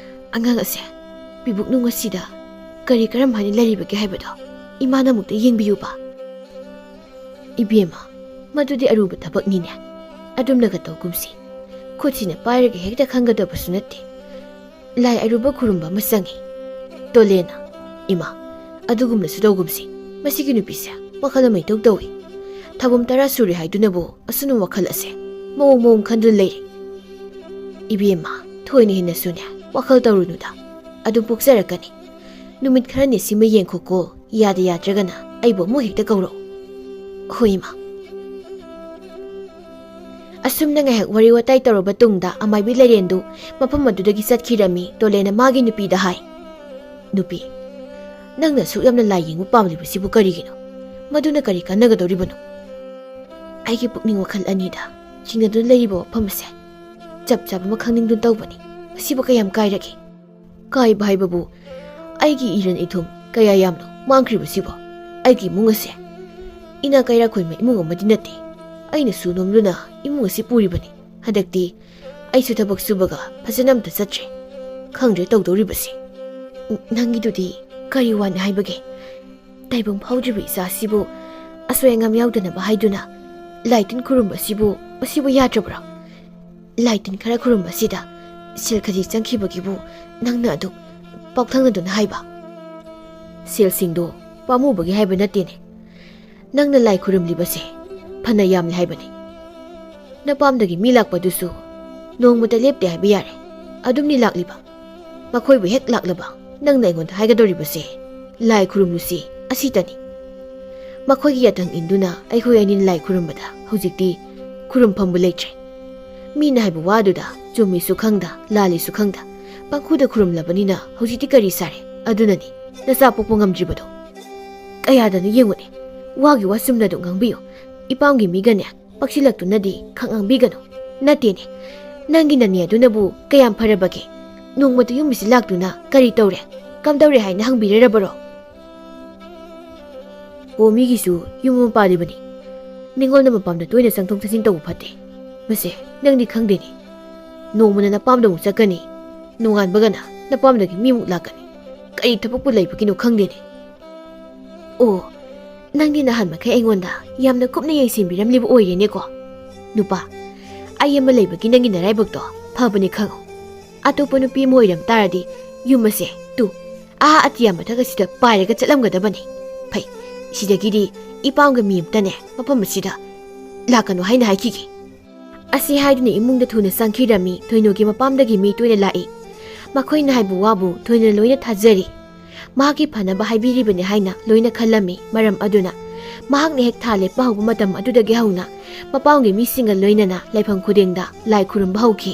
ꯑꯉꯥꯡ ꯑꯁꯦ ꯄꯤꯕꯨꯛꯅꯨꯡ ꯑꯁꯤꯗ ꯀꯔꯤ ꯀꯔꯝ ꯍꯥꯏꯅ ꯂꯩꯔꯤꯕꯒꯦ ꯍꯥꯏꯕꯗꯣ ꯏꯃꯥꯅ ꯑꯃꯨꯛꯇ ꯌꯦꯡꯕꯤꯌꯨꯕ꯫" "ꯏꯕꯦꯝꯃ, ꯃꯗꯨꯗꯤ ꯑꯔꯨꯕ ꯊꯕꯛꯅꯤꯅꯦ꯫ ꯑꯗꯨꯝꯅꯒ ꯇꯧꯒꯨꯝꯁꯤ꯫ ꯈꯨꯠꯁꯤꯅ ꯄꯥꯏꯔꯒ ꯍꯦꯛꯇ ꯈꯪꯒꯗꯕꯁꯨ ꯅꯠꯇꯦ꯫ ꯂꯥꯏ ꯑꯔꯨꯕ ꯈꯨꯔꯨꯝꯕ ꯑꯃ ꯆꯪꯉꯤ꯫" ꯇꯣꯂꯦꯟꯅ, "ꯏꯃꯥ, ꯑꯗꯨꯒꯨꯝꯅꯁꯨ ꯇꯧꯒꯨꯝꯁꯤ꯫ ꯃꯁꯤꯒꯤ ꯅꯨꯄꯤꯁꯦ ꯋꯥꯈꯜ ꯑꯃ ꯏꯇꯧ ꯇꯧꯏ꯫ ꯊꯥꯕꯨꯝ ꯇꯔꯥ ꯁꯨꯔꯦ ꯍꯥꯏꯗꯨꯅꯕꯨ ꯑꯁꯨꯝꯅ ꯋꯥꯈꯜ ꯑꯁꯦ ꯃꯑꯣꯡ ꯃꯑꯣꯡ ꯈꯟꯗꯨꯅ ꯂꯩꯔꯦ꯫" "ꯏꯕꯦꯝꯃ, ꯊꯣꯏꯅ ꯍꯦꯟꯅꯁꯨꯅꯦ ꯋꯥꯈꯜ ꯇꯧꯔꯨꯅꯨꯗ꯫ ꯑꯗꯨꯝ ꯄꯣꯛꯆꯔꯛꯀꯅꯤ꯫ ꯅꯨꯃꯤꯠ ꯈꯔꯅꯤ ꯁꯤꯃ ꯌꯦꯡꯈꯣꯀꯣ, ꯌꯥꯗ ꯌꯥꯗ꯭ꯔꯒꯅ ꯑꯩꯕꯨ ꯑꯃꯨꯛ ꯍꯦꯛꯇ ꯀꯧꯔꯛꯎ꯫" "ꯍꯣꯏ, ꯏꯃꯥ꯫" ꯑꯁꯨꯝꯅ ꯉꯥꯏꯍꯥꯛ ꯋꯥꯔꯤ ꯋꯥꯇꯥꯏ ꯇꯧꯔꯕ ꯇꯨꯡꯗ ꯑꯃꯥꯏꯕꯤ ꯂꯩꯔꯦꯟꯗꯨ ꯃꯐꯝ ꯑꯗꯨꯗꯒꯤ ꯆꯠꯈꯤꯔꯝꯃꯤ꯫ ꯇꯣꯂꯦꯟꯅ ꯃꯥꯒꯤ ꯅꯨꯄꯤꯗ ꯍꯥꯏ, "ꯅꯨꯄꯤ, ꯅꯪꯅ ꯑꯁꯨꯛ ꯌꯥꯝꯅ ꯂꯥꯏ ꯌꯦꯡꯕ ꯄꯥꯝꯂꯤꯕꯁꯤꯕꯨ ꯀꯔꯤꯒꯤꯅꯣ? ꯃꯗꯨꯅ ꯀꯔꯤ ꯀꯥꯟꯅꯒꯗꯧꯔꯤꯕꯅꯣ? ꯑꯩꯒꯤ ꯄꯨꯛꯅꯤꯡ ꯋꯥꯈꯜ ꯑꯅꯤꯗ ꯆꯤꯡꯅꯗꯨꯅ ꯂꯩꯔꯤꯕ ꯋꯥꯐꯝ ꯑꯁꯦ ꯆꯞ ꯆꯥꯕ ꯑꯃ ꯈꯪꯅꯤꯡꯗꯨꯅ ꯇꯧꯕꯅꯤ꯫ ꯃꯁꯤꯕꯨ ꯀꯌꯥꯝ ꯀꯥꯏꯔꯒꯦ? ꯀꯥꯏꯕ ꯍꯥꯏꯕꯕꯨ ꯑꯩꯒꯤ ꯏꯔꯟ ꯏꯊꯨꯝ ꯀꯌꯥ ꯌꯥꯝꯅ ꯃꯥꯡꯈ꯭ꯔꯤꯕꯁꯤꯕꯣ꯫ ꯑꯩꯒꯤ ꯏꯃꯨꯡ ꯑꯁꯦ ꯏꯅꯥ ꯀꯩꯔꯥꯛ ꯈꯣꯏꯃ ꯏꯃꯨꯡ ꯑꯃꯗꯤ ꯅꯠꯇꯦ꯫ ꯑꯩꯅ ꯁꯨ ꯅꯣꯝꯗꯨꯅ ꯏꯃꯨꯡ ꯑꯁꯤ ꯄꯨꯔꯤꯕꯅꯤ꯫ ꯍꯟꯗꯛꯇꯤ ꯑꯩꯁꯨ ꯊꯕꯛ ꯁꯨꯕꯒ ꯐꯖꯅ ꯑꯝꯇ ꯆꯠꯇ꯭ꯔꯦ꯫ ꯈꯪꯗ꯭ꯔꯦ ꯇꯧꯗꯧꯔꯤꯕꯁꯦ꯫ ꯅꯪꯒꯤꯗꯨꯗꯤ ꯀꯔꯤ ꯋꯥꯅꯤ ꯍꯥꯏꯕꯒꯦ? ꯇꯥꯏꯕꯪ ꯐꯥꯎꯗ꯭ꯔꯤꯕ ꯏꯆꯥꯁꯤꯕꯨ ꯑꯁꯣꯏ ꯑꯉꯥꯝ ꯌꯥꯎꯗꯅꯕ ꯍꯥꯏꯗꯨꯅ ꯂꯥꯏ ꯇꯤꯟ ꯈꯨꯔꯨꯝꯕꯁꯤꯕꯨ, ꯃꯁꯤꯕꯨ ꯌꯥꯗ꯭ꯔꯕ꯭ꯔꯣ? ꯂꯥꯏ ꯇꯤꯟ ꯈꯔ ꯈꯨꯔꯨꯝꯕꯁꯤꯗ ꯁꯦꯜ ꯈꯖꯤꯛ ꯆꯪꯈꯤꯕꯒꯤꯕꯨ ꯅꯪꯅ ꯑꯗꯨꯛ ꯄꯥꯎꯊꯪꯅꯗꯨꯅ ꯍꯥꯏꯕ? ꯁꯦꯜꯁꯤꯡꯗꯣ ꯄꯥꯝꯃꯨꯕꯒꯤ ꯍꯥꯏꯕ ꯅꯠꯇꯦꯅꯦ꯫ ꯅꯪꯅ ꯂꯥꯏ ꯈꯨꯔꯨꯝꯂꯤꯕꯁꯦ ꯐꯅ ꯌꯥꯝꯂꯦ ꯍꯥꯏꯕꯅꯤ꯫ ꯅꯄꯥꯝꯗꯒꯤ ꯃꯤ ꯂꯥꯛꯄꯗꯨꯁꯨ ꯅꯣꯡꯃꯇ ꯂꯦꯞꯇꯦ ꯍꯥꯏꯕ ꯌꯥꯔꯦ꯫ ꯑꯗꯨꯝꯅꯤ ꯂꯥꯛꯂꯤꯕ꯫ ꯃꯈꯣꯏꯕꯨ ꯍꯦꯛ ꯂꯥꯛꯂꯕ ꯅꯪꯅ ꯑꯩꯉꯣꯟꯗ ꯍꯥꯏꯒꯗꯧꯔꯤꯕꯁꯦ ꯂꯥꯏ ꯈꯨꯔꯨꯝꯂꯨꯁꯤ ꯑꯁꯤꯇꯅꯤ꯫ ꯃꯈꯣꯏꯒꯤ ꯌꯥꯊꯪ ꯏꯟꯗꯨꯅ ꯑꯩꯈꯣꯏ ꯑꯅꯤꯅ ꯂꯥꯏ ꯈꯨꯔꯨꯝꯕꯗ ꯍꯧꯖꯤꯛꯇꯤ ꯈꯨꯔꯨꯝꯐꯝꯕꯨ ꯂꯩꯇ꯭ꯔꯦ꯫ ꯃꯤꯅ ꯍꯥꯏꯕ ꯋꯥꯗꯨꯗ ꯆꯨꯝꯃꯤꯁꯨ ꯈꯪꯗ, ꯂꯥꯜꯂꯤꯁꯨ ꯈꯪꯗ, ꯄꯪꯈꯨꯗ ꯈꯨꯔꯨꯝꯂꯕꯅꯤꯅ ꯍꯧꯖꯤꯛꯇꯤ ꯀꯔꯤ ꯁꯥꯔꯦ? ꯑꯗꯨꯅꯅꯤ ꯅꯆꯥ ꯄꯣꯛꯄ ꯉꯝꯗ꯭ꯔꯤꯕꯗꯣ꯫ ꯀꯌꯥꯗꯅꯣ ꯌꯦꯡꯉꯨꯅꯦ, ꯋꯥꯒꯤ ꯋꯥ ꯆꯨꯝꯅ ꯑꯗꯨꯝ ꯉꯥꯡꯕꯤꯌꯨ꯫ ꯏꯄꯥꯝꯒꯤ ꯃꯤꯒꯅꯦ ꯄꯛꯁꯤꯜꯂꯛꯇꯨꯅꯗꯤ ꯈꯛ ꯉꯥꯡꯕꯤꯒꯅꯨ꯫ ꯅꯠꯇꯦꯅꯦ, ꯅꯪꯒꯤ ꯅꯅꯦ ꯑꯗꯨꯅꯕꯨ ꯀꯌꯥꯝ ꯐꯔꯕꯒꯦ? ꯅꯣꯡꯃꯇ ꯌꯨꯝ ꯑꯁꯤ ꯂꯥꯛꯇꯨꯅ ꯀꯔꯤ ꯇꯧꯔꯦ, ꯀꯝꯗꯧꯔꯦ ꯍꯥꯏꯅ ꯍꯪꯕꯤꯔꯔꯕꯔꯣ? ꯑꯣ, ꯃꯤꯒꯤꯁꯨ ꯌꯨꯝ ꯑꯃ ꯄꯥꯜꯂꯤꯕꯅꯤ꯫ ꯅꯤꯡꯉꯣꯜꯅ ꯃꯄꯥꯝꯗ ꯇꯣꯏꯅ ꯆꯪꯊꯣꯛ ꯆꯪꯁꯤꯟ ꯇꯧꯕ ꯐꯠꯇꯦ꯫ ꯃꯁꯦ ꯅꯪꯗꯤ ꯈꯪꯗꯦꯅꯦ꯫ ꯅꯣꯡꯃꯅ ꯅꯄꯥꯝꯗ ꯑꯃꯨꯛ ꯆꯠꯀꯅꯤ, ꯅꯣꯡꯉꯥꯟꯕꯒꯅ ꯅꯄꯥꯝꯗꯒꯤ ꯃꯤꯃꯨꯛ ꯂꯥꯛꯀꯅꯤ꯫ ꯀꯔꯤ ꯊꯕꯛꯄꯨ ꯂꯩꯕꯒꯤꯅꯣ ꯈꯪꯗꯦꯅꯦ꯫ ꯑꯣ, ꯅꯪꯗꯤ ꯅꯍꯥꯟ ꯃꯈꯩ ꯑꯩꯉꯣꯟꯗ ꯌꯥꯝꯅ ꯀꯨꯞꯅ ꯌꯦꯡꯁꯤꯟꯕꯤꯔꯝꯂꯤꯕ ꯑꯣꯏꯔꯦꯅꯦꯀꯣ꯫ ꯅꯨꯄꯥ, ꯑꯩ ꯑꯃ ꯂꯩꯕꯒꯤ ꯅꯪꯒꯤ ꯅꯔꯥꯏꯕꯛꯇꯣ ꯐꯕꯅꯤ ꯈꯪꯉꯨ꯫ ꯑꯇꯣꯞꯄ ꯅꯨꯄꯤ ꯑꯃ ꯑꯣꯏꯔꯝ ꯇꯥꯔꯗꯤ ꯌꯨꯝ ꯑꯁꯦ ꯇꯨ, ꯑꯥ ꯑꯇꯤꯌꯥ ꯃꯊꯛ ꯑꯁꯤꯗ ꯄꯥꯏꯔꯒ ꯆꯠꯂꯝꯒꯗꯕꯅꯤ꯫ ꯐꯩ, ꯁꯤꯗꯒꯤꯗꯤ ꯏꯄꯥꯝꯒ ꯃꯤ ꯑꯃꯇꯅꯦ ꯃꯐꯝ ꯑꯁꯤꯗ ꯂꯥꯛꯀꯅꯨ ꯍꯥꯏꯅ ꯍꯥꯏꯈꯤꯒꯦ꯫ ꯑꯁꯤ ꯍꯥꯏꯗꯨꯅ ꯏꯃꯨꯡꯗ ꯊꯨꯅ ꯆꯪꯈꯤꯔꯝꯃꯤ ꯊꯣꯏꯅꯣꯒꯤ ꯃꯄꯥꯝꯗꯒꯤ ꯃꯤ ꯇꯣꯏꯅ ꯂꯥꯛꯏ꯫ ꯃꯈꯣꯏꯅ ꯍꯥꯏꯕ ꯋꯥꯕꯨ ꯊꯣꯏꯅ ꯂꯣꯏꯅ ꯊꯥꯖꯔꯤ꯫ ꯃꯍꯥꯛꯀꯤ ꯐꯅꯕ ꯍꯥꯏꯕꯤꯔꯤꯕꯅꯤ ꯍꯥꯏꯅ ꯂꯣꯏꯅ ꯈꯜꯂꯝꯃꯤ꯫ ꯃꯔꯝ ꯑꯗꯨꯅ ꯃꯍꯥꯛꯅ ꯍꯦꯛ ꯊꯥ ꯂꯦꯞꯄ ꯍꯧꯕ ꯃꯇꯝ ꯑꯗꯨꯗꯒꯤ ꯍꯧꯅ ꯃꯄꯥꯝꯒꯤ ꯃꯤꯁꯤꯡꯒ ꯂꯣꯏꯅꯅ ꯂꯥꯏꯐꯝ ꯈꯨꯗꯤꯡꯗ ꯂꯥꯏ ꯈꯨꯔꯨꯝꯕ ꯍꯧꯈꯤ꯫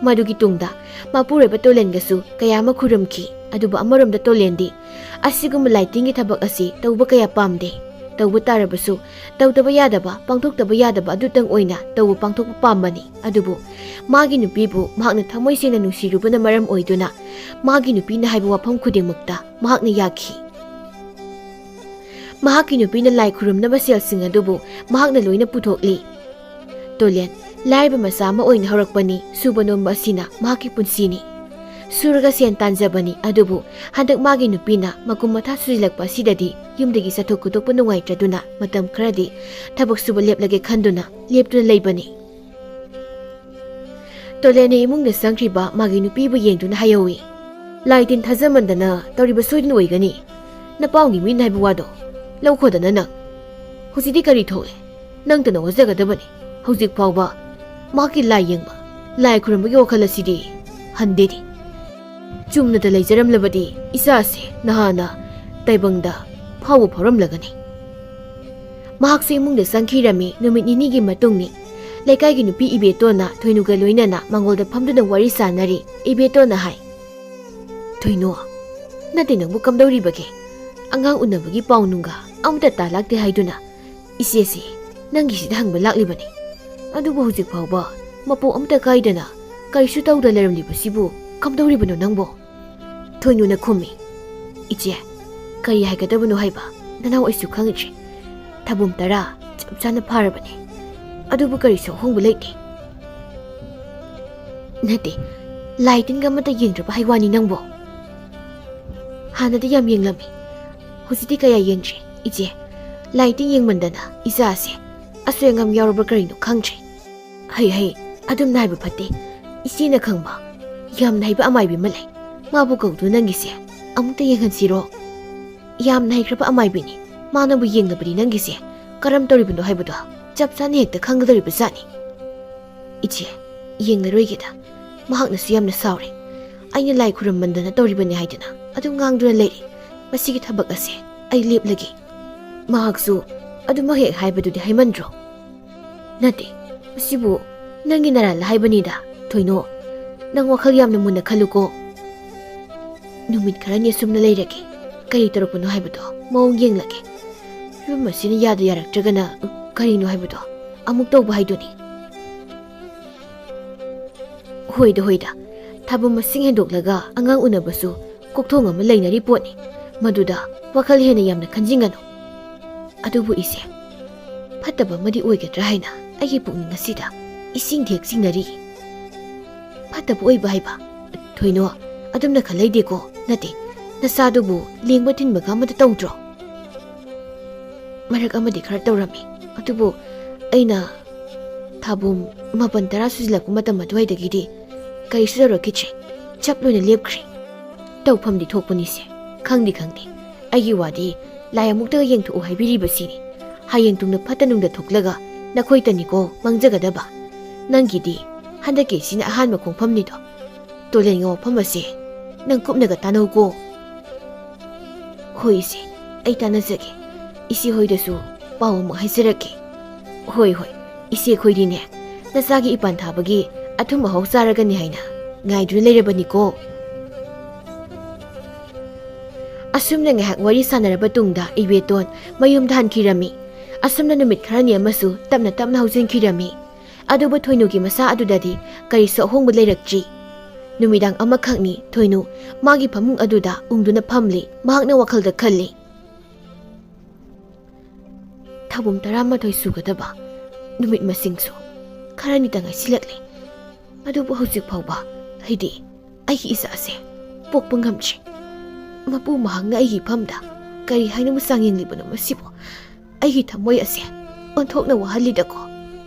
ꯃꯗꯨꯒꯤ ꯇꯨꯡꯗ ꯃꯄꯨꯔꯣꯏꯕ ꯇꯣꯂꯦꯟꯒꯁꯨ ꯀꯌꯥ ꯑꯃ ꯈꯨꯔꯨꯝꯈꯤ꯫ ꯑꯗꯨꯕꯨ ꯑꯃꯔꯣꯝꯗ ꯇꯣꯂꯦꯟꯗꯤ ꯑꯁꯤꯒꯨꯝꯕ ꯂꯥꯏ ꯇꯤꯟꯒꯤ ꯊꯕꯛ ꯑꯁꯤ ꯇꯧꯕ ꯀꯌꯥ ꯄꯥꯝꯗꯦ꯫ ꯇꯧꯕ ꯇꯥꯔꯕꯁꯨ ꯇꯧꯗꯕ ꯌꯥꯗꯕ, ꯄꯥꯡꯊꯣꯛꯇꯕ ꯌꯥꯗꯕ ꯑꯗꯨꯇꯪ ꯑꯣꯏꯅ ꯇꯧꯕ ꯄꯥꯡꯊꯣꯛꯄ ꯄꯥꯝꯕꯅꯤ꯫ ꯑꯗꯨꯕꯨ ꯃꯥꯒꯤ ꯅꯨꯄꯤꯕꯨ ꯃꯍꯥꯛꯅ ꯊꯃꯣꯏ ꯁꯦꯡꯅ ꯅꯨꯡꯁꯤꯔꯨꯕꯅ ꯃꯔꯝ ꯑꯣꯏꯗꯨꯅ ꯃꯥꯒꯤ ꯅꯨꯄꯤꯅ ꯍꯥꯏꯕ ꯋꯥꯐꯝ ꯈꯨꯗꯤꯡꯃꯛꯇ ꯃꯍꯥꯛꯅ ꯌꯥꯈꯤ꯫ ꯃꯍꯥꯛꯀꯤ ꯅꯨꯄꯤꯅ ꯂꯥꯏ ꯈꯨꯔꯨꯝꯅꯕ ꯁꯦꯜꯁꯤꯡ ꯑꯗꯨꯕꯨ ꯃꯍꯥꯛꯅ ꯂꯣꯏꯅ ꯄꯨꯊꯣꯛꯂꯤ꯫ ꯇꯣꯂꯦꯟ ꯂꯥꯏꯔꯕ ꯃꯆꯥ ꯑꯃ ꯑꯣꯏꯅ ꯍꯧꯔꯛꯄꯅꯤ꯫ ꯁꯨꯕ ꯅꯣꯝꯕ ꯑꯁꯤꯅ ꯃꯍꯥꯛꯀꯤ ꯄꯨꯟꯁꯤꯅꯤ꯫ ꯁꯨꯔꯒ ꯁꯦꯟ ꯇꯥꯟꯖꯕꯅꯤ꯫ ꯑꯗꯨꯕꯨ ꯍꯟꯗꯛ ꯃꯥꯒꯤ ꯅꯨꯄꯤꯅ ꯃꯀꯨꯝ ꯃꯊꯥ ꯁꯨꯖꯤꯜꯂꯛꯄ ꯑꯁꯤꯗꯗꯤ ꯌꯨꯝꯗꯒꯤ ꯆꯠꯊꯣꯛ ꯈꯣꯠꯇꯣꯛꯄ ꯅꯨꯡꯉꯥꯏꯇ꯭ꯔꯗꯨꯅ ꯃꯇꯝ ꯈꯔꯗꯤ ꯊꯕꯛ ꯁꯨꯕ ꯂꯦꯞꯂꯒꯦ ꯈꯟꯗꯨꯅ ꯂꯦꯞꯇꯨꯅ ꯂꯩꯕꯅꯤ꯫ ꯇꯣꯂꯦꯟꯅ ꯏꯃꯨꯡꯗ ꯆꯪꯈ꯭ꯔꯤꯕ ꯃꯥꯒꯤ ꯅꯨꯄꯤꯕꯨ ꯌꯦꯡꯗꯨꯅ ꯍꯥꯏꯍꯧꯏ꯫ "ꯂꯥꯏ ꯇꯤꯟ ꯊꯥꯖꯃꯟꯗꯅ ꯇꯧꯔꯤꯕ ꯁꯣꯏꯗꯅ ꯑꯣꯏꯒꯅꯤ꯫ ꯅꯄꯥꯎꯒꯤ ꯃꯤꯅ ꯍꯥꯏꯕ ꯋꯥꯗꯣ ꯂꯧꯈꯣꯗꯅ ꯅꯪ꯫ ꯍꯧꯖꯤꯛꯇꯤ ꯀꯔꯤ ꯊꯣꯛꯂꯦ? ꯅꯪꯇꯅ ꯋꯥꯖꯒꯗꯕꯅꯤ꯫ ꯍꯧꯖꯤꯛ ꯐꯥꯎꯕ ꯃꯍꯥꯛꯀꯤ ꯂꯥꯏ ꯌꯦꯡꯕ, ꯂꯥꯏ ꯈꯨꯔꯨꯝꯕꯒꯤ ꯋꯥꯈꯜ ꯑꯁꯤꯗꯤ ꯍꯟꯗꯦꯗꯤ꯫ ꯆꯨꯝꯅꯇ ꯂꯩꯖꯔꯝꯂꯕꯗꯤ ꯏꯆꯥꯁꯦ ꯅꯍꯥꯟꯅ ꯇꯥꯏꯕꯪꯗ ꯐꯥꯎꯕ ꯐꯥꯎꯔꯝꯂꯒꯅꯤ꯫" ꯃꯍꯥꯛꯁꯨ ꯏꯃꯨꯡꯗ ꯆꯪꯈꯤꯔꯝꯃꯤ꯫ ꯅꯨꯃꯤꯠ ꯅꯤꯅꯤꯒꯤ ꯃꯇꯨꯡꯅꯤ꯫ ꯂꯩꯀꯥꯏꯒꯤ ꯅꯨꯄꯤ ꯏꯕꯦꯇꯣꯟꯅ ꯊꯣꯏꯅꯨꯒ ꯂꯣꯏꯅꯅ ꯃꯥꯡꯒꯣꯜꯗ ꯐꯝꯗꯨꯅ ꯋꯥꯔꯤ ꯁꯥꯟꯅꯔꯤ꯫ ꯏꯕꯦꯇꯣꯟꯅ ꯍꯥꯏ, "ꯊꯣꯏꯅꯨ, ꯅꯠꯇꯦ, ꯅꯪꯕꯨ ꯀꯝꯗꯧꯔꯤꯕꯒꯦ? ꯑꯉꯥꯡ ꯎꯅꯕꯒꯤ ꯄꯥꯎ ꯅꯨꯡꯒ ꯑꯃꯇ ꯇꯥꯂꯛꯇꯦ ꯍꯥꯏꯗꯨꯅ ꯏꯆꯦꯁꯤ ꯅꯪꯒꯤꯁꯤꯗ ꯍꯪꯕ ꯂꯥꯛꯂꯤꯕꯅꯤ꯫ ꯑꯗꯨꯕꯨ ꯍꯧꯖꯤꯛ ꯐꯥꯎꯕ ꯃꯄꯨ ꯑꯃꯇ ꯀꯥꯏꯗꯅ ꯀꯔꯤꯁꯨ ꯇꯧꯗ ꯂꯩꯔꯝꯂꯤꯕꯁꯤꯕꯨ ꯀꯝꯗꯧꯔꯤꯕꯅꯣ ꯅꯪꯕꯣ?" ꯊꯣꯏꯅꯨꯅ ꯈꯨꯝꯃꯤ, "ꯏꯆꯦ, ꯀꯔꯤ ꯍꯥꯏꯒꯗꯕꯅꯣ ꯍꯥꯏꯕ ꯅꯅꯥꯎ ꯑꯩꯁꯨ ꯈꯪꯗ꯭ꯔꯤ꯫ ꯊꯥꯕꯨꯝ ꯇꯔꯥ ꯆꯞ ꯆꯥꯅ ꯐꯥꯔꯕꯅꯤ꯫ ꯑꯗꯨꯕꯨ ꯀꯔꯤꯁꯨ ꯑꯍꯣꯡꯕ ꯂꯩꯇꯦ꯫" "ꯅꯠꯇꯦ, ꯂꯥꯏ ꯇꯤꯟꯒ ꯑꯃꯠꯇ ꯌꯦꯡꯗ꯭ꯔꯕ ꯍꯥꯏ ꯋꯥꯅꯤ ꯅꯪꯕꯣ?" "ꯍꯥꯟꯅꯗꯤ ꯌꯥꯝ ꯌꯦꯡꯂꯝꯃꯤ, ꯍꯧꯖꯤꯛꯇꯤ ꯀꯌꯥ ꯌꯦꯡꯗ꯭ꯔꯦ ꯏꯆꯦ꯫ ꯂꯥꯏ ꯇꯤꯟ ꯌꯦꯡꯃꯟꯗꯅ ꯏꯆꯥꯁꯦ ꯑꯁꯣꯏ ꯑꯉꯥꯝ ꯌꯥꯎꯔꯕ꯭ꯔꯥ ꯀꯔꯤꯅꯣ ꯈꯪꯗ꯭ꯔꯦ꯫" "ꯍꯩ ꯍꯩ, ꯑꯗꯨꯝꯅ ꯍꯥꯏꯕ ꯐꯠꯇꯦ꯫ ꯏꯆꯦꯅ ꯈꯪꯕ ꯌꯥꯝꯅ ꯍꯩꯕ ꯑꯃꯥꯏꯕꯤ ꯑꯃ ꯂꯩ꯫ ꯃꯥꯕꯨ ꯀꯧꯗꯨꯅ ꯅꯪꯒꯤꯁꯦ ꯑꯃꯨꯛꯇ ꯌꯦꯡꯍꯟꯁꯤꯔꯣ? ꯌꯥꯝꯅ ꯍꯩꯈ꯭ꯔꯕ ꯑꯃꯥꯏꯕꯤꯅꯤ꯫ ꯃꯥꯅꯕꯨ ꯌꯦꯡꯂꯕꯗꯤ ꯅꯪꯒꯤꯁꯦ ꯀꯔꯝ ꯇꯧꯔꯤꯕꯅꯣ ꯍꯥꯏꯕꯗꯣ ꯆꯞ ꯆꯥꯅ ꯍꯦꯛꯇ ꯈꯪꯒꯗꯧꯔꯤꯕ ꯖꯥꯠꯅꯤ꯫" "ꯏꯆꯦ, ꯌꯦꯡꯂꯔꯣꯏꯒꯦꯗ꯫ ꯃꯍꯥꯛꯅꯁꯨ ꯌꯥꯝꯅ ꯁꯥꯎꯔꯦ꯫ ꯑꯩꯅ ꯂꯥꯏ ꯈꯨꯔꯨꯝꯃꯟꯗꯅ ꯇꯧꯔꯤꯕꯅꯤ ꯍꯥꯏꯗꯨꯅ ꯑꯗꯨꯝ ꯉꯥꯡꯗꯨꯅ ꯂꯩꯔꯦ꯫ ꯃꯁꯤꯒꯤ ꯊꯕꯛ ꯑꯁꯦ ꯑꯩ ꯂꯦꯞꯂꯒꯦ꯫" "ꯃꯍꯥꯛꯁꯨ ꯑꯗꯨꯃꯛ ꯍꯦꯛ ꯍꯥꯏꯕꯗꯨꯗꯤ ꯍꯥꯏꯃꯟꯗ꯭ꯔꯣ?" "ꯅꯠꯇꯦ, ꯃꯁꯤꯕꯨ ꯅꯪꯒꯤ ꯅꯔꯥꯜ ꯍꯥꯏꯕꯅꯤꯗ, ꯊꯣꯏꯅꯣ꯫ ꯅꯪ ꯋꯥꯈꯜ ꯌꯥꯝꯅ ꯃꯨꯟꯅ ꯈꯜꯂꯨꯀꯣ꯫" ꯅꯨꯃꯤꯠ ꯈꯔꯅꯤ ꯑꯁꯨꯝꯅ ꯂꯩꯔꯒꯦ꯫ ꯀꯔꯤ ꯇꯧꯔꯛꯄꯅꯣ ꯍꯥꯏꯕꯗꯣ ꯃꯑꯣꯡ ꯌꯦꯡꯂꯒꯦ꯫ ꯐꯤꯕꯝ ꯑꯁꯤꯅ ꯌꯥꯗ ꯌꯥꯔꯛꯇ꯭ꯔꯒꯅ ꯀꯔꯤꯅꯣ ꯍꯥꯏꯕꯗꯣ ꯑꯃꯨꯛ ꯇꯧꯕ ꯍꯥꯏꯗꯨꯅꯤ꯫ ꯍꯣꯏꯗ, ꯍꯣꯏꯗ, ꯊꯥꯕꯝ ꯃꯁꯤꯡ ꯍꯦꯟꯗꯣꯛꯂꯒ ꯑꯉꯥꯡ ꯎꯅꯕꯁꯨ ꯀꯣꯛꯊꯣꯡ ꯑꯃ ꯂꯩꯅꯔꯤ ꯄꯣꯠꯅꯤ꯫ ꯃꯗꯨꯗ ꯋꯥꯈꯜ ꯍꯦꯟꯅ ꯌꯥꯝꯅ ꯈꯟꯖꯤꯟꯒꯅꯨ꯫ ꯑꯗꯨꯕꯨ ꯏꯆꯦ, ꯐꯠꯇꯕ ꯑꯃꯗꯤ ꯑꯣꯏꯒꯗ꯭ꯔꯥ ꯍꯥꯏꯅ ꯑꯩꯒꯤ ꯄꯨꯛꯅꯤꯡ ꯑꯁꯤꯗ ꯏꯁꯤꯡ ꯍꯦꯛ ꯆꯤꯡꯅꯔꯤ꯫ ꯐꯠꯇꯕ ꯑꯣꯏꯕ ꯍꯥꯏꯕ? ꯊꯣꯏꯅꯣ, ꯑꯗꯨꯝꯅ ꯈꯜꯂꯩꯗꯦꯀꯣ꯫ ꯅꯠꯇꯦ, ꯅꯆꯥꯗꯨꯕꯨ ꯂꯦꯡꯕ ꯊꯤꯟꯕꯒ ꯑꯃꯠꯇ ꯇꯧꯗ꯭ꯔꯣ? ꯃꯔꯛ ꯑꯃꯗꯤ ꯈꯔ ꯇꯧꯔꯝꯃꯤ, ꯑꯗꯨꯕꯨ ꯑꯩꯅ ꯊꯥꯕꯨꯝ ꯃꯥꯄꯟ ꯇꯔꯥ ꯁꯨꯖꯤꯜꯂꯛꯄ ꯃꯇꯝ ꯑꯗꯨꯋꯥꯏꯗꯒꯤꯗꯤ ꯀꯔꯤꯁꯨ ꯇꯧꯔꯛꯈꯤꯗ꯭ꯔꯦ꯫ ꯆꯞ ꯂꯣꯏꯅ ꯂꯦꯞꯈ꯭ꯔꯦ꯫ ꯇꯧꯐꯝꯗꯤ ꯊꯣꯛꯄꯅꯤꯁꯦ꯫ ꯈꯪꯗꯤ ꯈꯪꯗꯦ꯫ ꯑꯩꯒꯤ ꯋꯥꯗꯤ ꯂꯥꯏ ꯑꯃꯨꯛꯇꯒ ꯌꯦꯡꯊꯣꯛꯎ ꯍꯥꯏꯕꯤꯔꯤꯕꯁꯤꯅꯤ꯫ ꯍꯌꯦꯡ ꯇꯨꯡꯗ ꯐꯠꯇ ꯅꯨꯡꯗ ꯊꯣꯛꯂꯒ ꯅꯈꯣꯏꯇꯅꯤꯀꯣ ꯃꯥꯡꯖꯒꯗꯕ꯫ ꯅꯪꯒꯤꯗꯤ ꯍꯟꯗꯛꯀꯤꯁꯤꯅ ꯑꯍꯥꯟꯕ ꯈꯣꯡꯐꯝꯅꯤꯗꯣ꯫ ꯇꯣꯂꯦꯟꯒꯤ ꯋꯥꯐꯝ ꯑꯁꯦ ꯅꯪ ꯀꯨꯞꯅꯒ ꯇꯥꯟꯅꯧꯀꯣ꯫ ꯍꯣꯏ ꯏꯆꯦ, ꯑꯩ ꯇꯥꯟꯅꯖꯒꯦ꯫ ꯏꯆꯦ ꯍꯣꯏꯗꯁꯨ ꯄꯥꯎ ꯑꯃꯨꯛ ꯍꯥꯏꯖꯔꯛꯀꯦ꯫ ꯍꯣꯏ, ꯍꯣꯏ, ꯏꯆꯦ ꯈꯣꯏꯗꯤꯅꯦ, ꯅꯆꯥꯒꯤ ꯏꯄꯥꯟ ꯊꯥꯕꯒꯤ ꯑꯊꯨꯝ ꯑꯍꯥꯎ ꯆꯥꯔꯒꯅꯤ ꯍꯥꯏꯅ ꯉꯥꯏꯗꯨꯅ ꯂꯩꯔꯕꯅꯤꯀꯣ꯫ ꯑꯁꯨꯝꯅ ꯉꯥꯏꯍꯥꯛ ꯋꯥꯔꯤ ꯁꯥꯟꯅꯔꯕ ꯇꯨꯡꯗ ꯏꯕꯦꯇꯣꯟ ꯃꯌꯨꯝꯗ ꯍꯟꯈꯤꯔꯝꯃꯤ꯫ ꯑꯁꯨꯝꯅ ꯅꯨꯃꯤꯠ ꯈꯔꯅꯤ ꯑꯃꯁꯨ ꯇꯞꯅ ꯇꯞꯅ ꯍꯧꯖꯤꯟꯈꯤꯔꯝꯃꯤ꯫ ꯑꯗꯨꯕꯨ ꯊꯣꯏꯅꯨꯒꯤ ꯃꯁꯥ ꯑꯗꯨꯗꯗꯤ ꯀꯔꯤꯁꯨ ꯑꯍꯣꯡꯕ ꯂꯩꯔꯛꯇ꯭ꯔꯤ꯫ ꯅꯨꯃꯤꯗꯥꯡ ꯑꯃꯈꯛꯅꯤ ꯊꯣꯏꯅꯨ ꯃꯥꯒꯤ ꯐꯃꯨꯡ ꯑꯗꯨꯗ ꯎꯪꯗꯨꯅ ꯐꯝꯂꯤ꯫ ꯃꯍꯥꯛꯅ ꯋꯥꯈꯜꯗ ꯈꯜꯂꯤ, ꯊꯥꯕꯨꯝ ꯇꯔꯥꯃꯥꯊꯣꯏ ꯁꯨꯒꯗꯕ ꯅꯨꯃꯤꯠ ꯃꯁꯤꯡꯁꯨ ꯈꯔꯅꯤꯇ ꯉꯥꯏꯁꯤꯜꯂꯛꯂꯦ꯫ ꯑꯗꯨꯕꯨ ꯍꯧꯖꯤꯛ ꯐꯥꯎꯕ ꯑꯩꯗꯤ ꯑꯩꯒꯤ ꯏꯆꯥꯁꯦ ꯄꯣꯛꯄ ꯉꯝꯗ꯭ꯔꯤ꯫ ꯃꯄꯨ ꯃꯍꯥꯛꯅ ꯑꯩꯒꯤ ꯏꯐꯝꯗ ꯀꯔꯤ ꯍꯥꯏꯅ ꯃꯤꯠꯁꯥꯡ ꯌꯦꯡꯂꯤꯕꯅꯣ ꯃꯁꯤꯕꯨ? ꯑꯩꯒꯤ ꯊꯃꯣꯏ ꯑꯁꯦ ꯑꯣꯟꯊꯣꯛꯅ ꯋꯥꯍꯜꯂꯤꯗꯀꯣ꯫